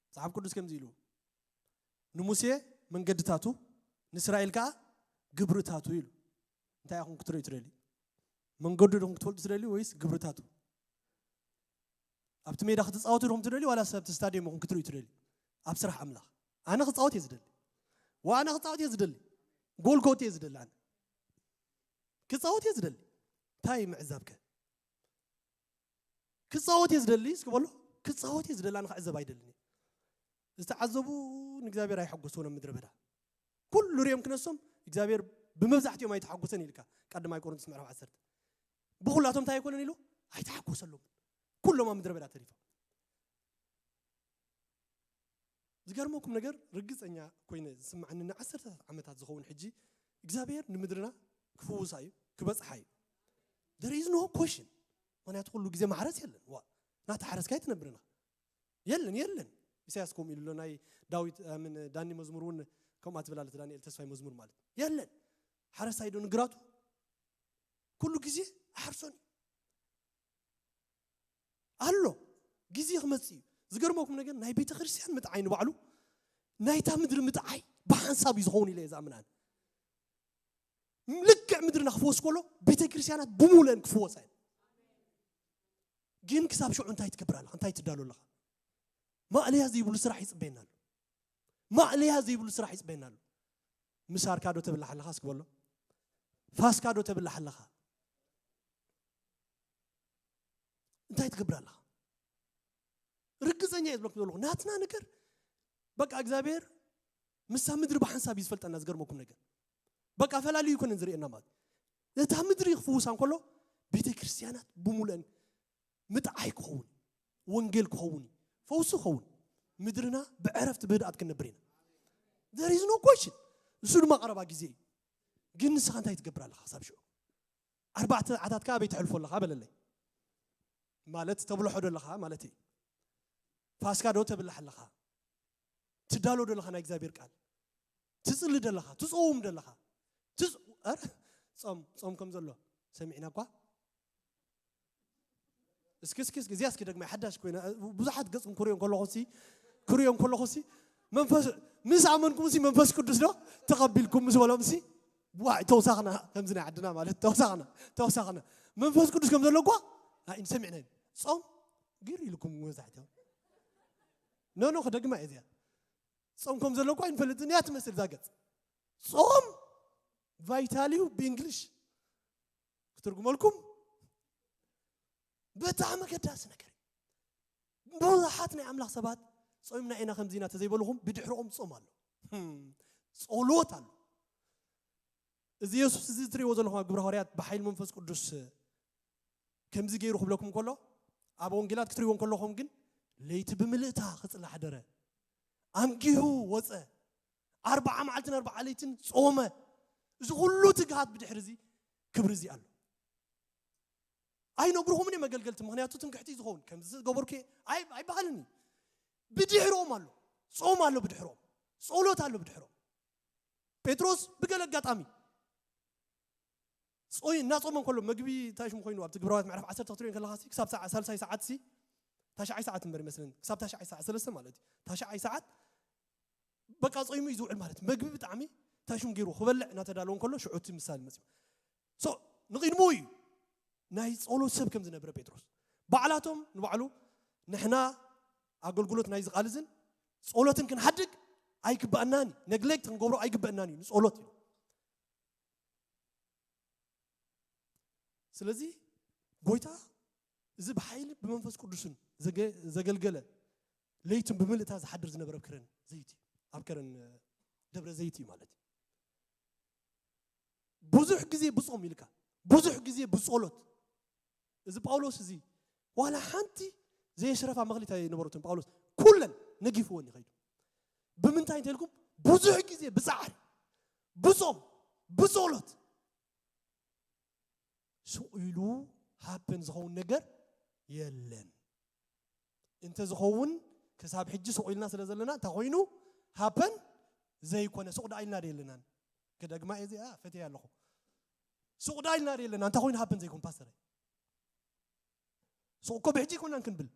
መጽሓፍ ቅዱስ ከምዚ ኢሉ ንሙሴ መንገድታቱ ንእስራኤል ከዓ ግብርታቱ ኢሉ። እንታይ ኢኹም ክትርእዩ ትደልዩ? መንገዱ ዲኹም ክትፈልጡ ትደልዩ ወይስ ግብርታቱ? ኣብቲ ሜዳ ክትፃወቱ ዲኹም ትደልዩ ዋላ ኣብቲ ስታዲየም ኢኹም ክትርእዩ ትደልዩ? ኣብ ስራሕ ኣምላኽ ኣነ ክፃወት እየ ዝደሊ። ዋ ኣነ ክፃወት እየ ዝደሊ። ጎል ክወት እየ ዝደሊ። ኣነ ክፃወት እየ ዝደሊ። እንታይ ምዕዛብከ? ክፃወት እየ ዝደሊ እስኪ በሎ። ክፃወት እየ ዝደሊ፣ ኣነ ክዕዘብ ኣይደልን እየ። ዝተዓዘቡ ንእግዚኣብሔር ኣይሐጎስዎን ኣብ ምድረ በዳ። ኩሉ ሪኦም ክነሶም እግዚኣብሔር ብመብዛሕትኦም ኣይተሓጎሰን ኢልካ ቀዳማይ ቆሮንቶስ ምዕራፍ ዓሰርተ። ብኩላቶም እንታይ ኣይኮነን ኢሉ ኣይተሓጎሰሎም። ኩሎም ኣብ ምድረ በዳ ተሪፎም። ዝገርመኩም ነገር ርግፀኛ ኮይነ ዝስማዓኒ ንዓሰርተታት ዓመታት ዝኸውን ሕጂ እግዚኣብሔር ንምድርና ክፍውሳ እዩ ክበፅሓ እዩ። There is no question። ምክንያቱ ኩሉ ግዜ ማሕረስ የለን። ዋ ናታ ሓረስካ ኣይትነብርና የለን የለን። ኢሳያስ ከምኡ ኢሉ ኣሎ። ናይ ዳዊት ምን ዳኒ መዝሙር እውን ከምኣ ትብል ኣለች ዳንኤል ተስፋይ መዝሙር ማለት የለን። ሓረስታይ ዶ ንግራቱ ኩሉ ግዜ ኣሓርሶን እዩ ኣሎ። ግዜ ክመፅእ እዩ። ዝገርመኩም ነገር ናይ ቤተ ክርስቲያን ምጥዓይ ንባዕሉ ናይታ ምድሪ ምጥዓይ ብሓንሳብ እዩ ዝኸውን ኢለ እየ ዝኣምን ኣነ። ልክዕ ምድርና ክፍወስ ከሎ ቤተ ክርስቲያናት ብሙሉአን ክፍወሳ እየን። ግን ክሳብ ሽዑ እንታይ ትገብር ኣለኻ? እንታይ ትዳሎ ኣለኻ? ማእለያ ዘይብሉ ስራሕ ይፅበየና ኣሎ። ማእለያ ዘይብሉ ስራሕ ይፅበየና ኣሎ። ምሳርካ ዶ ተብላሕ ኣለኻ እስኪ በሎ። ፋስካ ዶ ተብላሕ ኣለኻ? እንታይ ትገብር ኣለኻ? ርግፀኛ እየ ዝብለኩም ዘለኹ ናትና ነገር በቃ እግዚኣብሔር ምሳ ምድሪ ብሓንሳብ እዩ ዝፈልጠና። ዝገርመኩም ነገር በቃ ፈላልዩ ይኮነን ዝርእየና ማለት እዩ። እታ ምድሪ ክፍውሳ እንከሎ ቤተ ክርስቲያናት ብሙሉአን ምጥዓይ ክኸውን፣ ወንጌል ክኸውን፣ ፈውሲ ክኸውን፣ ምድርና ብዕረፍቲ ብህድኣት ክንነብር ኢና። There is no question። እሱ ድማ ቀረባ ግዜ እዩ። ግን ንስኻ እንታይ ትገብር ኣለኻ ክሳብ ሽዑ? ኣርባዕተ ሰዓታትካ ኣበይ ተሕልፎ ኣለኻ በለለይ። ማለት ተብልሖ ዶ ኣለኻ ማለት እዩ። ፋስካ ዶ ተብልሕ ኣለኻ? ትዳሎ ዶ ኣለኻ ናይ እግዚኣብሔር ቃል? ትጽሊ ዶ ኣለኻ? ትጾውም ዶ ኣለኻ? ትጽ- ኧረ ጾም ጾም ከም ዘሎ ሰሚዕና እኳ። እስኪ እስኪ እስኪ እዚኣ እስኪ ደግማ ሓዳሽ ኮይና ብዙሓት ገጽ ክሪኦ ከለኹ ሲ ክሪኦ ከለኹ ሲ መንፈስ ምስ ኣመንኩም ሲ መንፈስ ቅዱስ ዶ ተቐቢልኩም ምስ በሎም ሲ ዋይ ተውሳኽና ከምዚ ናይ ዓድና ማለት ተውሳኽና ተውሳኽና መንፈስ ቅዱስ ከም ዘሎ እኳ ኣይ ሰሚዕና ኢና። ጾም ግር ኢልኩም መብዛሕትኦም ኖ ኖ ክደግማ እየ እዚኣ ጾም ከም ዘሎ እኳ ኣይንፈልጥን እያ ትመስል እዛ ገጽ። ጾም ቫይታል እዩ ብእንግሊሽ ክትርጉመልኩም ብጣዕሚ ኣገዳሲ ነገር እዩ። ብዙሓት ናይ ኣምላኽ ሰባት ጾምና ኢና ከምዚ ኢና ተዘይበልኹም ብድሕርኦም ጾም ኣሎ። ህም፣ ጸሎት ኣሎ። እዚ የሱስ እዚ እትርእይዎ ዘለኹም ኣብ ግብረ ሃዋርያት ብሓይሊ መንፈስ ቅዱስ ከምዚ ገይሩ ክብለኩም ከሎ ኣብ ወንጌላት ክትርእይዎ ከለኹም ግን ለይቲ ብምልእታ ክጽሊ ሓደረ። ኣንጊሁ ወጸ። ኣርባዓ መዓልትን ኣርባዓ ለይትን ጾመ። እዚ ኩሉ ትግሃት ብድሕሪ እዚ ክብሪ እዚ ኣሎ። ኣይነግርኹምን እዮም ኣገልገልቲ፣ ምኽንያቱ ትምክሕቲ እዩ ዝኸውን። ከምዚ ዝገበርኩ እየ ኣይ- ኣይበሃልን እዩ። ብድሕሮም ኣሎ፣ ጾም ኣሎ ብድሕሮም፣ ጸሎት ኣሎ ብድሕሮም። ጴጥሮስ ብገለ ኣጋጣሚ ጾይ እናጾመ እንከሎ መግቢ እንታይ ሽሙ ኮይኑ ኣብቲ ግብራውያት ምዕራፍ ዓሰርተ ክትሪኦ ከለኻ ሲ ክሳብ ሰዓ- ሳልሳይ ሰዓት ሲ ታሽዓይ ሰዓት እምበር ይመስለኒ ክሳብ ታሽዓይ ሰዓት ሰለስተ ማለት እዩ ታሽዓይ ሰዓት በቃ ጾይሙ እዩ ዝውዕል ማለት እዩ። መግቢ ብጣዕሚ እንታይ ሽሙ ገይሩ ክበልዕ እናተዳለወ እንከሎ ሽዑ እቲ ምሳሌ መፅዩ ሶ ንቕድሙ እዩ ናይ ጸሎት ሰብ ከም ዝነበረ ጴጥሮስ ባዕላቶም ንባዕሉ ንሕና ኣገልግሎት ናይ ዝቓልዝን ጸሎትን ክንሓድግ ኣይግባእናን እዩ። ነግሌክት ክንገብሮ ኣይግበእናን እዩ ንጸሎት እዩ። ስለዚ ጎይታ እዚ ብሓይሊ ብመንፈስ ቅዱስን ዘገ- ዘገልገለ ለይትን ብምልእታ ዝሓድር ዝነበረ ኣብ ከረን ዘይት እዩ። ኣብ ከረን ደብረ ዘይት እዩ ማለት እዩ። ብዙሕ ግዜ ብጾም ኢልካ፣ ብዙሕ ግዜ ብጸሎት። እዚ ጳውሎስ እዚ ዋላ ሓንቲ ዘየሽረፋ መኽሊት ኣይነበረትን። ጳውሎስ ኩለን ነጊፍወን ይኸይዱ። ብምንታይ እንተልኩም ብዙሕ ግዜ ብጻዕሪ፣ ብጾም፣ ብጸሎት። ስቕ ኢሉ ሃፕን ዝኸውን ነገር የለን። እንተ ዝኸውን ክሳብ ሕጂ ስቕ ኢልና ስለ ዘለና እንታይ ኮይኑ ሃፕን ዘይኮነ። ስቕ ደኣ ኢልና ዶ የለናን? ክደግማ እየ እዚኣ ፈትየ ኣለኹ። ስቕ ደኣ ኢልና ዶ የለና እንታይ ኮይኑ ሃፕን ዘይኮን ፓስተር? ስቕ እኮ ብሕጂ ኣይኮናን ክንብል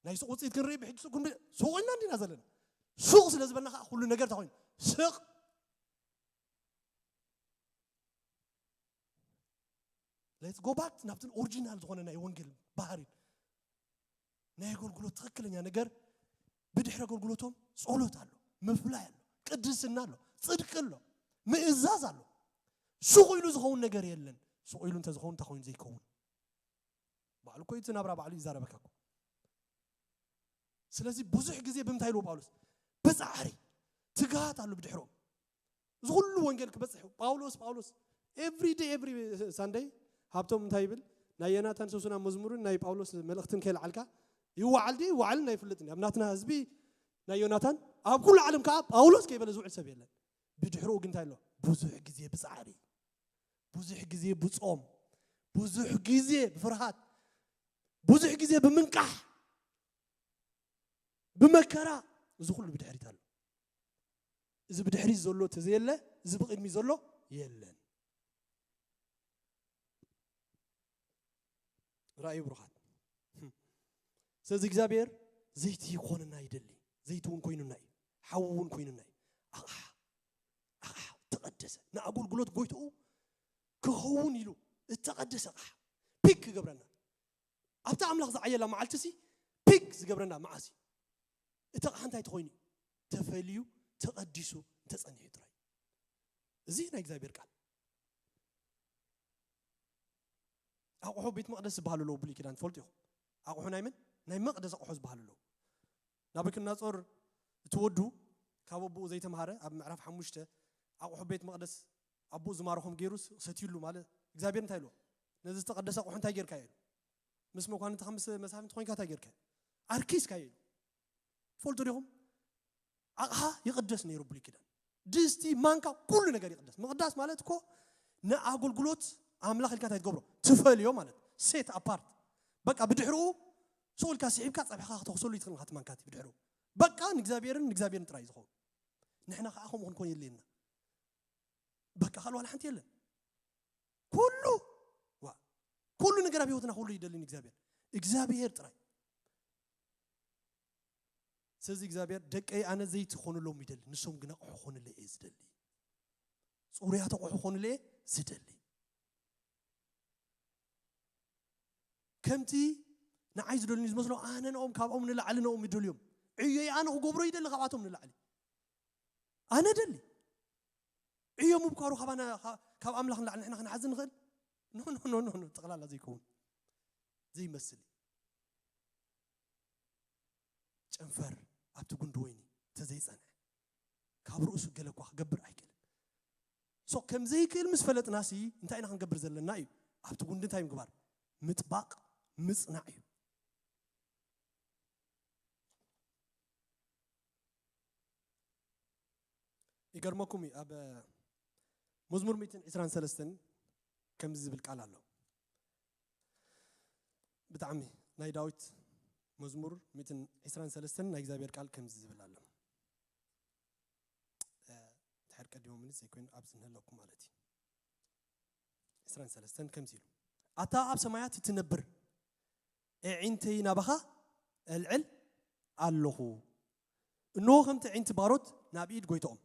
ናይ ስቕ ውፅኢት ክንርኢ ብሕጂ ስቕ ክንብል ስቕ ኢልና እንዲና ዘለና። ስቕ ስለ ዝበልና ከዓ ኩሉ ነገር እንታይ ኮይኑ ስቕ let's go back ናብቲ ኦሪጂናል ዝኾነ ናይ ወንጌል ባህሪ ናይ ኣገልግሎት ትኽክለኛ ነገር ብድሕሪ ኣገልግሎቶም ጸሎት ኣሎ፣ ምፍላይ ኣሎ፣ ቅድስና ኣሎ፣ ጽድቂ ኣሎ፣ ምእዛዝ ኣሎ። ስቕ ኢሉ ዝኸውን ነገር የለን። ስቕ ኢሉ እንተዝኸውን እንታይ ኮይኑ ዘይከውን? ባዕሉ እኮ እቲ ናብራ ባዕሉ ይዛረበካ እኮ። ስለዚ ብዙሕ ግዜ ብምንታይ ኢልዎ ጳውሎስ? ብጻዕሪ ትግሃት ኣሎ ብድሕሮም። እዚ ኩሉ ወንጌል ክበጽሕ ጳውሎስ ጳውሎስ every day every Sunday ሃብቶም እንታይ ይብል? ናይ ዮናታን ሶሱና መዝሙርን ናይ ጳውሎስ መልእኽትን ከይለዓልካ ይወዓል ድዩ ይወዓልን ኣይፍልጥን። ኣብ ናትና ህዝቢ ናይ ዮናታን ኣብ ኩሉ ዓለም ከዓ ጳውሎስ ከይበለ ዝውዕል ሰብ የለን። ብድሕርኡ ግን እንታይ ኣሎ? ብዙሕ ግዜ ብጻዕሪ፣ ብዙሕ ግዜ ብጾም፣ ብዙሕ ግዜ ብፍርሃት፣ ብዙሕ ግዜ ብምንቃሕ፣ ብመከራ፣ እዚ ኩሉ ብድሕሪት ኣሎ። እዚ ብድሕሪት ዘሎ ተዘየለ፣ እዚ ብቕድሚ ዘሎ የለን። ራእዩ ብሩኻት። ስለዚ እግዚኣብሔር ዘይቲ ይኾንና ይደሊ። ዘይቲ እውን ኮይኑና እዩ። ሓዊ እውን ኮይኑና እዩ። ኣቕሓ ኣቕሓ ተቐደሰ ንኣገልግሎት ጎይትኡ ክኸውን ኢሉ እተቐደሰ ኣቕሓ ፒክ ክገብረና ኣብታ ኣምላኽ ዝዓየላ መዓልቲ ሲ ፒክ ዝገብረና መዓስ እዩ? እቲ ኣቕሓ እንታይ ተኾይኑ እዩ? ተፈልዩ ተቐዲሱ እንተጸኒሑ ጥራይ። እዚ ናይ እግዚኣብሔር ቃል ኣቑሑ ቤት መቕደስ ዝበሃሉ ኣለዉ። ብሉይ ኪዳን ትፈልጡ ኢኹም። ኣቑሑ ናይ መን? ናይ መቕደስ ኣቑሑ ዝበሃሉ ኣለዉ። ናቡከደነፆር እቲ ወዱ ካብ ኣቦኡ ዘይተምሃረ ኣብ ምዕራፍ ሓሙሽተ ኣቑሑ ቤት መቕደስ ኣቦኡ ዝማረኾም ገይሩ ሰትዩሉ ማለት እግዚኣብሔር እንታይ ኢልዎ? ነዚ ዝተቐደሰ ኣቑሑ እንታይ ጌርካ ኢሉ? ምስ መኳንንትኻ ምስ መሳፍንቲ ኮይንካ እንታይ ጌርካ? ኣርኪስካ ኢሉ። ትፈልጡ ዲኹም? ኣቕሓ ይቕደስ ነይሩ ብሉይ ኪዳን። ድስቲ፣ ማንካ፣ ኩሉ ነገር ይቕደስ። ምቕዳስ ማለት እኮ ንኣገልግሎት ኣምላኽ ኢልካ እንታይ ትገብሮ? ትፈልዮ ማለት ሴት ኣፓርት። በቃ ብድሕርኡ ስቕ ኢልካ ስሒብካ ጸብሕኻ ክተኽሰሉ ይትኽእል ኢኻ። እቲ ማንካ እቲ ብድሕርኡ በቃ ንእግዚኣብሔርን ንእግዚኣብሔርን ጥራይ ዝኸውን። ንሕና ከዓ ከምኡ ክንኮን የድልየና። በቃ ካልእ ዋላ ሓንቲ የለን። ኩሉ ዋ ኩሉ ነገር ኣብ ህይወትና ኩሉ ይደሊ ንእግዚኣብሔር እግዚኣብሔር ጥራይ። ስለዚ እግዚኣብሔር ደቀይ ኣነ ዘይቲ ኾኑሎም ይደሊ፣ ንሶም ግን ኣቑሑ ኾኑለይ እየ ዝደሊ። ጽሩያት ኣቑሑ ኾኑለይ እየ ዝደሊ። ከምቲ ንዓይ ዝደልኒ ዝመስሎ ኣነ ንኦም ካብኦም ንላዕሊ ንኦም ይደልዮም። ዕዮይ ኣነ ክገብሮ ይደሊ ካብኣቶም ንላዕሊ ኣነ ደሊ። ዕዮ ምብኳሩ ካባና ካብ ኣምላኽ ንላዕሊ ንሕና ክንሓዝ ንኽእል? ኖ ኖ ኖ ኖ ጠቕላላ ዘይከውን ዘይመስል እዩ። ጨንፈር ኣብቲ ጉንዲ ወይኒ እንተዘይጸንሐ ካብ ርእሱ ገለ እኳ ክገብር ኣይክእልን። ሶ ከም ዘይክእል ምስ ፈለጥናሲ እንታይ ኢና ክንገብር ዘለና እዩ? ኣብቲ ጉንዲ እንታይ ምግባር? ምጥባቕ ምጽናዕ እዩ። ይገርመኩም እዩ ኣብ መዝሙር ሚእትን ዕስራን ሰለስተን ከምዚ ዝብል ቃል ኣሎ። ብጣዕሚ ናይ ዳዊት መዝሙር ሚእትን ዕስራን ሰለስተን ናይ እግዚኣብሔር ቃል ከምዚ ዝብል ኣሎ። ድሕር ቀዲሞምኒ ዘይኮይኑ ኣብዚ ንህለኩም ማለት እዩ። ዕስራን ሰለስተን ከምዚ ኢሉ ኣታ ኣብ ሰማያት እትነብር ኣዒንተይ ናባኻ እልዕል ኣለኹ። እንሆ ከምቲ ኣዒንቲ ባሮት ናብ ኢድ ጎይትኦም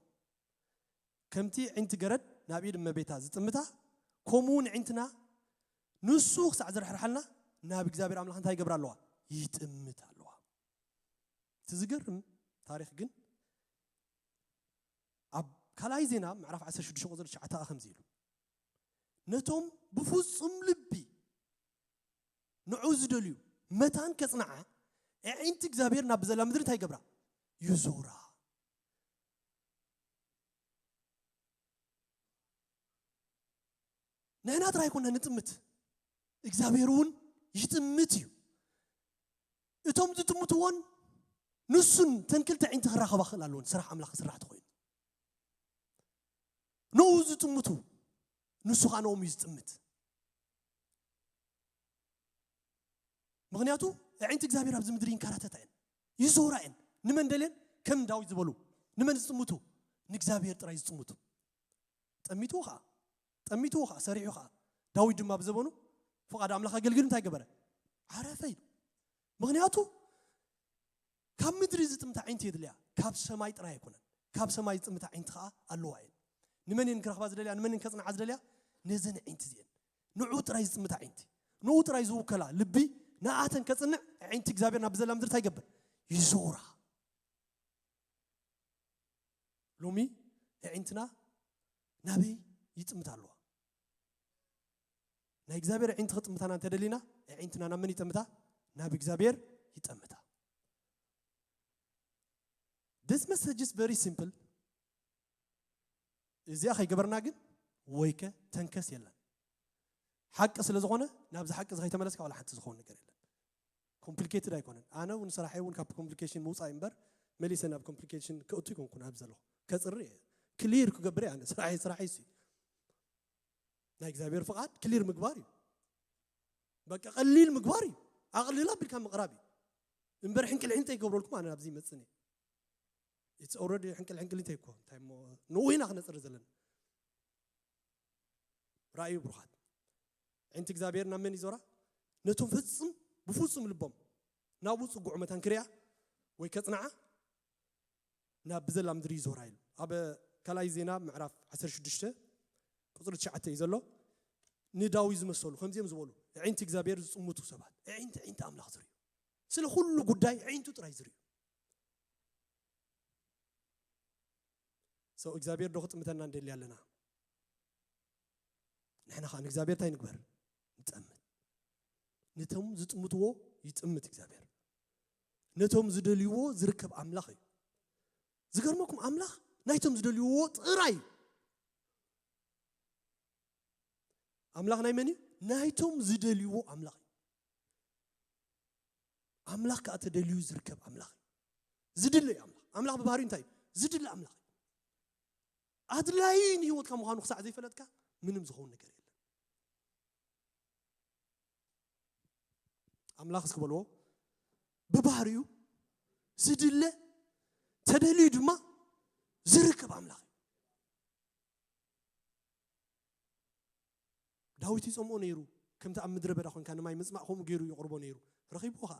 ከምቲ ኣዒንቲ ገረድ ናብ ኢድ እመቤታ ዝጥምታ ከምኡ እውን ኣዒንትና ንሱ ክሳዕ ዝርሕርሓልና ናብ እግዚኣብሔር ኣምላኽ እንታይ ይገብራ ኣለዋ? ይጥምት ኣለዋ። እቲ ዝገርም ታሪኽ ግን ኣብ ካልኣይ ዜና ምዕራፍ ዓሰርተ ሽዱሽተ ቁፅሪ ትሽዓተ ከምዚ ኢሉ፣ ነቶም ብፍጹም ልቢ ንዑ ዝደልዩ መታን ከጽንዓ፣ ኣዒንቲ እግዚኣብሔር ናብ ብዘላ ምድሪ እንታይ ይገብራ? ይዞራ። ንሕና ጥራይ ኮና ንጥምት፣ እግዚኣብሔር እውን ይጥምት እዩ። እቶም ዝጥምትዎን ንሱን ተን ክልተ ዒንቲ ክራኸባ ክእል ኣለዎን፣ ስራሕ ኣምላኽ ክስራሕ ተኾይኑ። ንኡ ዝጥምቱ ንሱ ኸዓ ንኦም እዩ ዝጥምት። ምኽንያቱ ኣዒንቲ እግዚኣብሔር ኣብዚ ምድሪ ይንከራተታ እየን፣ ይዞራ እየን። ንመን ደልየን? ከም ዳዊት ዝበሉ ንመን ዝጥምቱ? ንእግዚኣብሔር ጥራይ ዝጥምቱ። ጠሚትዎ ኸዓ፣ ጠሚትዎ ኸዓ፣ ሰሪሑ ኸዓ። ዳዊት ድማ ብዘበኑ ፍቓድ ኣምላኽ ኣገልግሉ እንታይ ገበረ? ዓረፈ ኢሉ። ምኽንያቱ ካብ ምድሪ ዝጥምት ኣዒንቲ የድልያ፣ ካብ ሰማይ ጥራይ ኣይኮነን። ካብ ሰማይ ዝጥምት ኣዒንቲ ኸዓ ኣለዋ እየን። ንመን እየን ክረኽባ ዝደልያ? ንመን እየን ከጽንዓ ዝደልያ? ነዘን ኣዒንቲ እዚአን። ንዑ ጥራይ ዝጥምት ኣዒንቲ፣ ንኡ ጥራይ ዝውከላ ልቢ፣ ንኣተን ከጽንዕ ኣዒንቲ እግዚኣብሔር ናብ ብዘላ ምድሪ እንታይ ይገብር? ይዞራ። ሎሚ ኣዒንትና ናበይ ይጥምታ ኣለዋ? ናይ እግዚኣብሔር ኣዒንቲ ክጥምታና እንተደሊና ኣዒንትና ናብ መን ይጠምታ? ናብ እግዚኣብሔር ይጠምታ። This message is very simple። እዚኣ ከይገበርና ግን ወይከ ተንከስ የለን። ሓቂ ስለ ዝኾነ ናብዚ ሓቂ እዚ ከይተመለስካ ዋላ ሓንቲ ዝኾን ነገር የለን። ኮምፕሊኬትድ ኣይኮነን። ኣነ እውን ስራሐይ እውን ካብ ኮምፕሊኬሽን ምውፃእ እምበር መሊሰ ናብ ኮምፕሊኬሽን ከእቱ ይኮንኩን ኣብ ዘለኹ ከፅሪ እየ። ክሊር ክገብር እየ። ኣነ ስራሐይ ስራሐይ እሱ እዩ። ናይ እግዚኣብሔር ፍቓድ ክሊር ምግባር እዩ። በቃ ቀሊል ምግባር እዩ። ኣቕልል ኣቢልካ ምቕራብ እዩ እምበር ሕንቅል ሕንተ ይገብረልኩም ኣነ ኣብዚ ይመፅን እየ። It's already ሕንቅል ሕንቅል እንታይ እኮ እንታይ እሞ ንኡ ኢና ክነፅሪ ዘለና። ራእዩ ብሩኻት ዕንቲ እግዚኣብሔር ናብ መን ይዞራ? ነቶም ፍጹም ብፍጹም ልቦም ናብኡ ጽጉዑ መታን ክሪኣ ወይ ከጽንዓ ናብ ብዘላ ምድሪ ይዞራ ኢሉ ኣብ ካልኣይ ዜና ምዕራፍ ዓሰርተ ሽዱሽተ ቁጽሪ ትሽዓተ እዩ ዘሎ። ንዳዊት ዝመሰሉ ከምዚኦም ዝበሉ ዕንቲ እግዚኣብሔር ዝጽምቱ ሰባት ዕንቲ ዕንቲ ኣምላኽ ዝርዩ ስለ ኩሉ ጉዳይ ዕንቱ ጥራይ ዝርዩ ሰው እግዚኣብሔር ዶ ክጥምተና እንደሊ ኣለና? ንሕና ከዓ ንእግዚኣብሔር እንታይ ንግበር? ንጠምት። ነቶም ዝጥምትዎ ይጥምት እግዚኣብሔር። ነቶም ዝደልይዎ ዝርከብ ኣምላኽ እዩ። ዝገርመኩም ኣምላኽ ናይቶም ዝደልይዎ ጥራይ እዩ። ኣምላኽ ናይ መን እዩ? ናይቶም ዝደልይዎ ኣምላኽ እዩ። ኣምላኽ ከዓ ተደልዩ ዝርከብ ኣምላኽ እዩ። ዝድለ እዩ ኣምላኽ። ኣምላኽ ብባህሪኡ እንታይ እዩ? ዝድለ ኣምላኽ እዩ። ኣድላዪ ንህይወትካ ምዃኑ ክሳዕ ዘይፈለጥካ ምንም ዝኸውን ነገር የለን። ኣምላኽ እስኪ በልዎ፣ ብባህሪኡ ዝድለ ተደልዩ ድማ ዝርከብ ኣምላኽ እዩ። ዳዊት ይጸምኦ ነይሩ። ከምቲ ኣብ ምድረ በዳ ኮንካ ንማይ ምጽማእ ከምኡ ገይሩ ይቕርቦ ነይሩ። ረኺብዎ ኸኣ።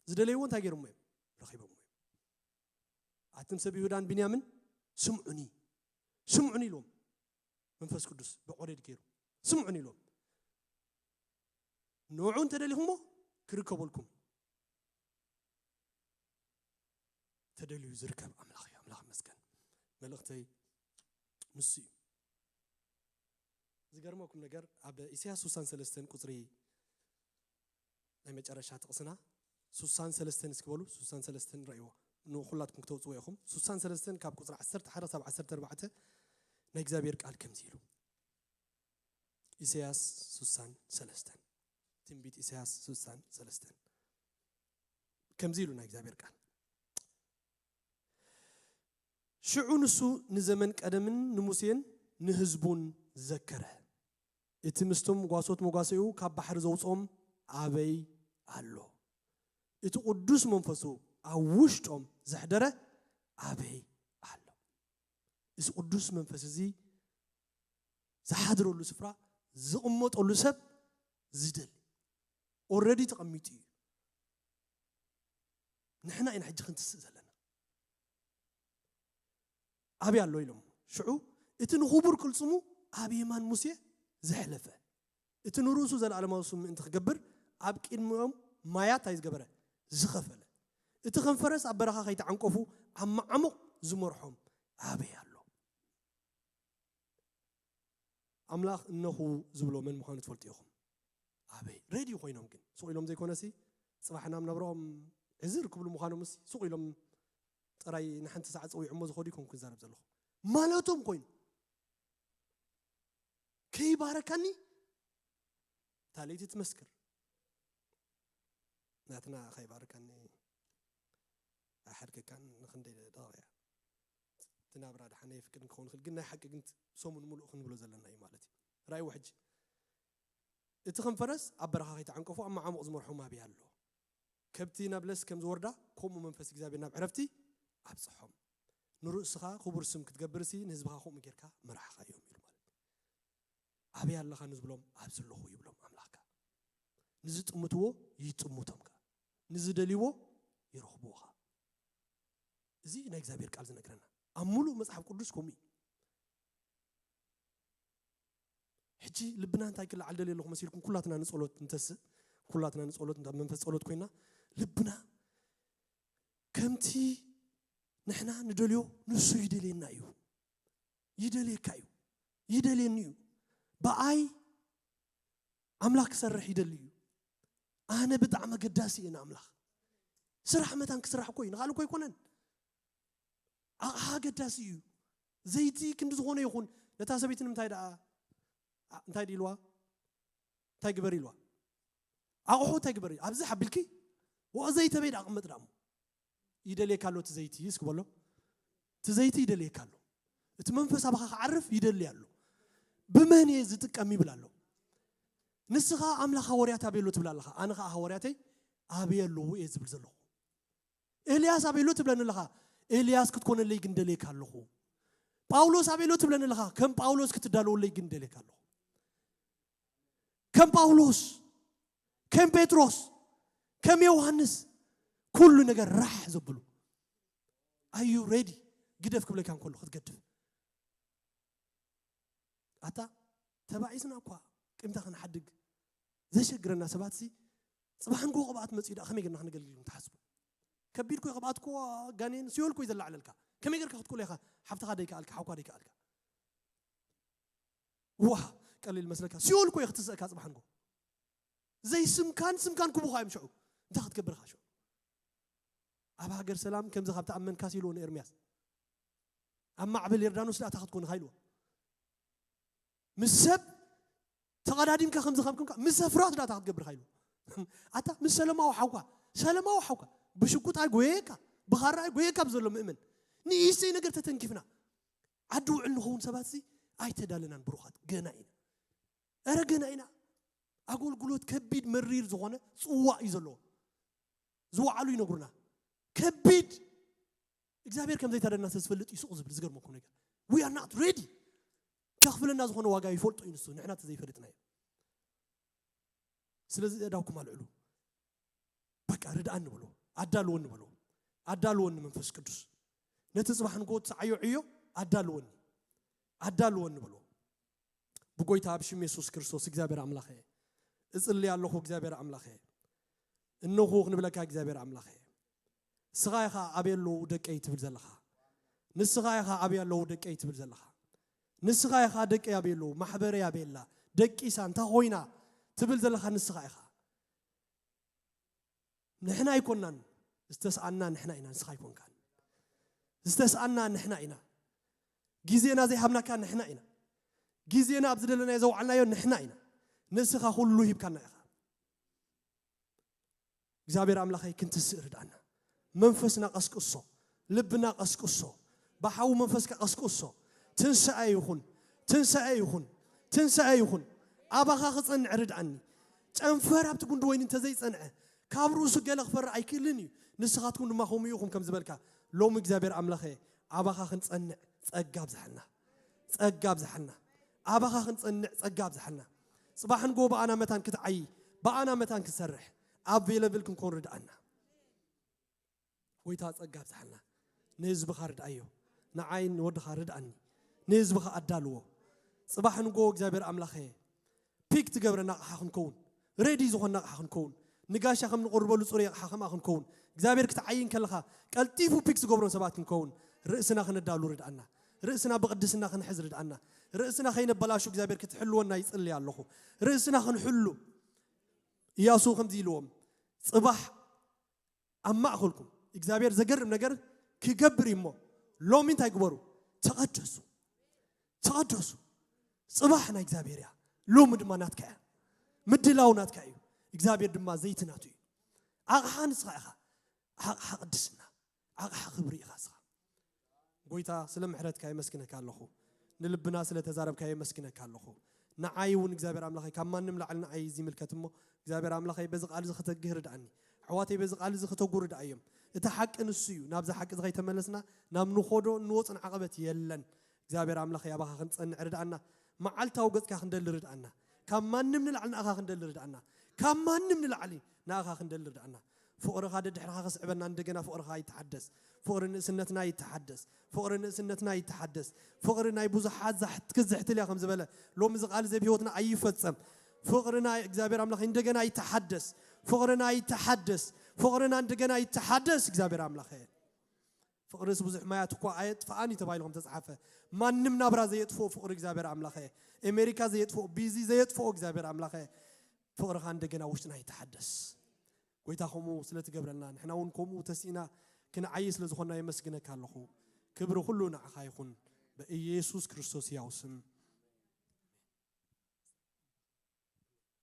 ዝደለይዎ እንታይ ገይሮሞ እዮም? ረኺቦሞ እዮም። ኣቱም ሰብ ይሁዳን ቢንያምን ስምዑኒ፣ ስምዑኒ ኢልዎም መንፈስ ቅዱስ ብቆሬድ ገይሩ ስምዑኒ ኢልዎም። ንዑ እንተደሊኹሞ ክርከበልኩም ተደልዩ ዝርከብ ኣምላኽ እዩ። ኣምላኽ ይመስገን። መልእኽተይ ንሱ እዩ። ዝገርመኩም ነገር ኣብ ኢሳያስ ስሳን ሰለስተን ቁፅሪ ናይ መጨረሻ ጥቕስና ስሳን ሰለስተን እስኪ በሉ። ስሳን ሰለስተን ረእይዎ ንኩላትኩም ክተውፅዎ ኢኹም። ስሳን ሰለስተን ካብ ቁፅሪ ዓሰርተ ሓደ ክሳብ ዓሰርተ ኣርባዕተ ናይ እግዚኣብሔር ቃል ከምዚ ኢሉ ኢሳያስ ስሳን ሰለስተን ትንቢት ኢሳያስ ስሳን ሰለስተን ከምዚ ኢሉ ናይ እግዚኣብሔር ቃል ሽዑ ንሱ ንዘመን ቀደምን ንሙሴን ንህዝቡን ዘከረ። እቲ ምስቶም ጓሶት መጓሰኡ ካብ ባሕሪ ዘውፅኦም ኣበይ ኣሎ? እቲ ቅዱስ መንፈሱ ኣብ ውሽጦም ዘሕደረ ኣበይ ኣሎ? እዚ ቅዱስ መንፈስ እዚ ዝሓድረሉ ስፍራ ዝቕመጠሉ ሰብ ዝደሊ ኦረዲ ተቐሚጡ እዩ። ንሕና ኢና ሕጂ ክንትስእ ዘለና። ኣበይ ኣሎ ኢሎም ሽዑ እቲ ንኽቡር ቅልጽሙ ኣብ የማን ሙሴ ዘሕለፈ እቲ ንርእሱ ዘለኣለማዊ ስም ምእንቲ ክገብር ኣብ ቅድሚኦም ማያት እንታይ ዝገበረ ዝኸፈለ እቲ ከም ፈረስ ኣብ በረኻ ከይተዓንቀፉ ኣብ መዓሙቕ ዝመርሖም ኣበይ ኣሎ? ኣምላኽ እነኹ ዝብሎ መን ምዃኑ ትፈልጡ ኢኹም። ኣበይ ሬዲ ኮይኖም ግን ሱቕ ኢሎም ዘይኮነሲ፣ ጽባሕ ናብ ናብራኦም ዕዝር ክብሉ ምዃኖምሲ ሱቕ ኢሎም ጥራይ ንሓንቲ ሰዓት ጸዊዖሞ ዝኸዱ ይኮንኩ ክዛረብ ዘለኹ። ማለቶም ኮይኑ ከይባረካኒ እታ ለይቲ ትመስክር። ናትና ከይባረካኒ ኣይሓድገካን ንክንደይ ደቂቕ እያ። እቲ ናብራ ደሓን የፍቅድ ክኸውን ይኽእል፣ ግን ናይ ሓቂ ግን ሰሙን ሙሉእ ክንብሎ ዘለና እዩ ማለት እዩ። ራእይዎ ሕጂ እቲ ከም ፈረስ ኣብ በረኻ ከይተዓንቀፉ ኣብ መዓሙቕ ዝመርሖም ኣበይ ኣሎ? ከብቲ ናብ ለስ ከም ዝወርዳ ከምኡ መንፈስ እግዚኣብሔር ናብ ዕረፍቲ ኣብጽሖም። ንርእስኻ ክቡር ስም ክትገብርሲ ንህዝብኻ ከምኡ ጌርካ መራሕኻዮም ኢሉ ማለት እዩ። ኣበይ ኣለኻ ንዝብሎም ኣብዚ ኣለኹ ይብሎም ኣምላኽካ። ንዝጥምትዎ ይጥምቶም ከኣ ንዝደልይዎ ይረኽብዎ ከኣ። እዚ ናይ እግዚኣብሔር ቃል ዝነግረና ኣብ ሙሉእ መጽሓፍ ቅዱስ ከምኡ እዩ። ሕጂ ልብና እንታይ ክለዓል ደልየ ኣለኹ መሲልኩም? ኩላትና ንጸሎት እንተስእ፣ ኩላትና ንጸሎት፣ እንተ መንፈስ ጸሎት ኮይና፣ ልብና ከምቲ ንሕና ንደልዮ ንሱ ይደልየና እዩ። ይደልየካ እዩ። ይደልየኒ እዩ። ብኣይ ኣምላኽ ክሰርሕ ይደሊ እዩ። ኣነ ብጣዕሚ ኣገዳሲ እየ ንኣምላኽ። ስራሕ መታን ክስራሕ እኮ እዩ፣ ንኻልእ እኮ ኣይኮነን። ኣቕሓ ኣገዳሲ እዩ። ዘይቲ ክንዲ ዝኾነ ይኹን፣ ነታ ሰበይቲ ንምንታይ ደኣ፣ ኣ-፣ እንታይ ድልዋ? እንታይ ግበር ኢልዋ? ኣቕሑ እንታይ ግበር? ኣብዚ ሓቢልኪ፣ ወ-፣ ዘይቲ ኣበይ ደኣ ኣቕመጥ ደኣ እሞ? ይደልየካ ኣሎ እቲ ዘይቲ፣ እስኪ በሎ። እቲ ዘይቲ ይደልየካ ኣሎ። እቲ መንፈስ ኣባኻ ክዓርፍ ይደሊ ኣሎ። ብመን እየ ዝጥቀም ይብል ኣሎ። ንስኻ ኣምላኽ ሃዋርያት ኣበይ ኣሎ ትብል ኣለኻ። ኣነ ኸኣ ሃዋርያተይ ኣበይ ኣለዉ እየ ዝብል ዘለኹ። ኤልያስ ኣበይ ኣሎ ትብለኒ ኣለኻ። ኤልያስ ክትኮነለይ ግን ደልየካ ኣለኹ። ጳውሎስ ኣበይ ኣሎ ትብለኒ ኣለኻ። ከም ጳውሎስ ክትዳለወለይ ግን ደልየካ ኣለኹ። ከም ጳውሎስ፣ ከም ጴጥሮስ፣ ከም ዮሃንስ ኩሉ ነገር ራሕ ዘብሉ። ኣዩ ሬዲ? ግደፍ ክብለካ እንከሎ ክትገድፍ። ኣታ ተባኢስና እኳ ቂምታ ክንሓድግ ዘሸግረና ሰባትሲ፣ ጽባሕ ንግሆ ቅብኣት መጺኡ ደኣ ከመይ ጌርና ክነገልግል ኢኹም ትሓስቡ? ከቢድ እኮ እዩ ቅብኣት እኮ፣ ጋኔን ሲኦል እኮ እዩ ዘላዕለልካ። ከመይ ጌርካ ክትክእሎ ኢኻ? ሓፍትኻ ደይከኣልካ፣ ሓውካ ደይከኣልካ። ዋ፣ ቀሊል መስለካ? ሲኦል እኮ እዩ ክትስእካ ጽባሕ ንግሆ። ዘይስምካን ስምካን ክቡኻ እዮም ሽዑ። እንታይ ክትገብር ኢኻ ሽዑ? ኣብ ሃገር ሰላም ከምዚ ካብ ተኣመንካስ ኢልዎ ንኤርምያስ። ኣብ ማዕበል ዮርዳኖስ ደኣ እንታይ ክትኮን ኢኻ ኢልዎ። ምስ ሰብ ተቐዳዲምካ ከምዚ ከም ኮንካ፣ ምስ ኣፍራስ ደኣ እንታይ ክትገብር ኢኻ ኢልዎ። ኣታ ምስ ሰለማዊ ሓውካ፣ ሰለማዊ ሓውካ፣ ብሽጉጥ ኣይጎየየካ፣ ብኻራ ኣይጎየየካ ብዘሎ ምእመን። ንእሽተይ ነገር ተተንኪፍና፣ ዓዲ ውዕል ንኸውን ሰባትሲ ኣይተዳለናን ብሩኻት፣ ገና ኢና። ኧረ ገና ኢና። ኣገልግሎት ከቢድ መሪር ዝኾነ ጽዋእ እዩ ዘለዎ። ዝወዓሉ ይነግሩና። ከቢድ እግዚኣብሔር ከም ዘይታደና ስለ ዝፈልጥ እዩ ስቕ ዝብል። ዝገርመኩም ነገር፣ we are not ready። ከኽፍለና ዝኾነ ዋጋ ይፈልጦ እዩ ንሱ፣ ንሕና ተዘይፈለጥናዮ። ስለዚ ኣእዳውኩም ኣልዕሉ። በቃ ርድኣኒ በሎ፣ ኣዳልወኒ በሎ፣ ኣዳልወኒ መንፈስ ቅዱስ። ነቲ ጽባሕ ንግሆ ትሰዓዮ ዕዮ ኣዳልወኒ፣ ኣዳልወኒ በሎ። ብጎይታ ብሽም የሱስ ክርስቶስ እግዚኣብሔር ኣምላኸ፣ እጽሊ ኣለኹ እግዚኣብሔር ኣምላኸ። እነኹ ክንብለካ እግዚኣብሔር ኣምላኸ። ንስኻ ኢኻ ኣበይ ኣለዉ ደቀይ ትብል ዘለኻ። ንስኻ ኢኻ ኣበይ ኣለዉ ደቀይ ትብል ዘለኻ። ንስኻ ኢኻ ደቀይ ኣበይ ኣለዉ፣ ማሕበረይ ኣበይ ኣላ፣ ደቂሳ እንታይ ኮይና ትብል ዘለኻ ንስኻ ኢኻ። ንሕና ኣይኮናን ዝተስኣና፣ ንሕና ኢና፣ ንስኻ ኣይኮንካን። ዝተስኣና ንሕና ኢና። ግዜና ዘይሃብናካ ንሕና ኢና። ግዜና ኣብ ዝደለናዮ ዘውዓልናዮ ንሕና ኢና። ንስኻ ኩሉ ሂብካና ኢኻ። እግዚኣብሔር ኣምላኸይ ክንትስእ ርድኣና። መንፈስና ቀስቅሶ፣ ልብና ቀስቅሶ፣ ብሓዊ መንፈስካ ቀስቅሶ። ትንሳኤ ይኹን፣ ትንሳኤ ይኹን፣ ትንሳኤ ይኹን። ኣባኻ ክጸንዕ ርድኣኒ። ጨንፈር ኣብቲ ጉንዲ ወይኒ እንተዘይጸንዐ፣ ካብ ርእሱ ገለ ክፈርእ ኣይክእልን እዩ። ንስኻትኩም ድማ ከምኡ ኢኹም ከም ዝበልካ፣ ሎሚ እግዚኣብሔር ኣምላኸ ኣባኻ ክንጸንዕ ጸጋ ኣብዝሓልና። ጸጋ ኣብዝሓልና። ኣባኻ ክንጸንዕ ጸጋ ኣብዝሓልና። ጽባሕ ንግሆ ብኣና መታን ክትዓዪ፣ ብኣና መታን ክትሰርሕ፣ ኣቬለብል ክንኮን ርድኣና። ጎይታ ጸጋ ኣብዝሓልና። ንህዝብኻ ርድኣዮ። ንዓይ ንወድኻ ርድኣኒ። ንህዝብኻ ኣዳልዎ። ጽባሕ ንግሆ እግዚኣብሔር ኣምላኸ ፒክ ትገብረና ኣቕሓ ክንከውን፣ ሬዲ ዝኾንና ኣቕሓ ክንከውን፣ ንጋሻ ከም ንቕርበሉ ጽሩይ ኣቕሓ ከምኣ ክንከውን እግዚኣብሔር ክትዓይን ከለኻ ቀልጢፉ ፒክ ዝገብሮን ሰባት ክንከውን ርእስና ክነዳሉ ርድኣና። ርእስና ብቕድስና ክንሕዝ ርድኣና። ርእስና ከይነበላሹ እግዚኣብሔር ክትሕልወና ይጽልይ ኣለኹ። ርእስና ክንሕሉ። ኢያሱ ከምዚ ኢልዎም፣ ጽባሕ ኣብ ማእኸልኩም እግዚኣብሔር ዘገርም ነገር ክገብር እዩ እሞ ሎሚ እንታይ ግበሩ? ተቐደሱ። ተቐደሱ። ጽባሕ ናይ እግዚኣብሔር እያ፣ ሎሚ ድማ ናትካ እያ። ምድላው ናትካ እዩ። እግዚኣብሔር ድማ ዘይቲ ናቱ እዩ። ኣቕሓ ንስኻ ኢኻ። ኣቕሓ ቅድስና፣ ኣቕሓ ክብሪ ኢኻ ንስኻ። ጎይታ ስለ ምሕረትካ የመስግነካ ኣለኹ። ንልብና ስለ ተዛረብካ የመስግነካ ኣለኹ። ንዓይ እውን እግዚኣብሔር ኣምላኸይ ካብ ማንም ላዕሊ ንዓይ እዩ ዝምልከት እሞ እግዚኣብሔር ኣምላኸይ በዚ ቃል እዚ ክተግህ ርድኣኒ። ኣሕዋተይ በዚ ቃል እዚ ክተጉ ርድኣዮም። እቲ ሓቂ ንሱ እዩ። ናብዚ ሓቂ እዚ ከይተመለስና ናብ ንኾዶ እንወፅን ዓቐበት የለን። እግዚኣብሔር ኣምላኸይ ኣባኻ ክንጸንዕ ርድኣና። መዓልታዊ ገጽካ ክንደሊ ርድኣና። ካብ ማንም ንላዕሊ ንኣኻ ክንደሊ ርድኣና። ካብ ማንም ንላዕሊ ንኣኻ ክንደሊ ርድኣና። ፍቕርኻ ደድሕርኻ ክስዕበና እንደገና ፍቕርኻ ይተሓደስ። ፍቕሪ ንእስነትና ይተሓደስ። ፍቕሪ ንእስነትና ይተሓደስ። ፍቕሪ ናይ ብዙሓት ዛሕት ክዝሕትል እያ ከም ዝበለ ሎሚ እዚ ቃል እዚ ኣብ ህይወትና ኣይፈጸም። ፍቕርና እግዚኣብሔር ኣምላኽ እንደገና ይተሓደስ። ፍቕርና ይተሓደስ። ፍቕርና እንደገና ይተሓደስ እግዚኣብሔር ኣምላኽ። ፍቕርስ ብዙሕ ማያት እኳ ኣየጥፍኣን እዩ ተባሂሉ ከም ተጻሓፈ። ማንም ናብራ ዘየጥፍኦ ፍቕሪ እግዚኣብሔር ኣምላኸ። ኣሜሪካ ዘየጥፍኦ፣ ቢዚ ዘየጥፍኦ እግዚኣብሔር ኣምላኸ። ፍቕርኻ እንደገና ውሽጥና ይተሓደስ። ጎይታ ከምኡ ስለ ትገብረልና ንሕና እውን ከምኡ ተስኢና ክንዓይ ስለ ዝኾንና የመስግነካ ኣለኹ። ክብሪ ኩሉ ንዓኻ ይኹን ብኢየሱስ ክርስቶስ ሕያው ስም።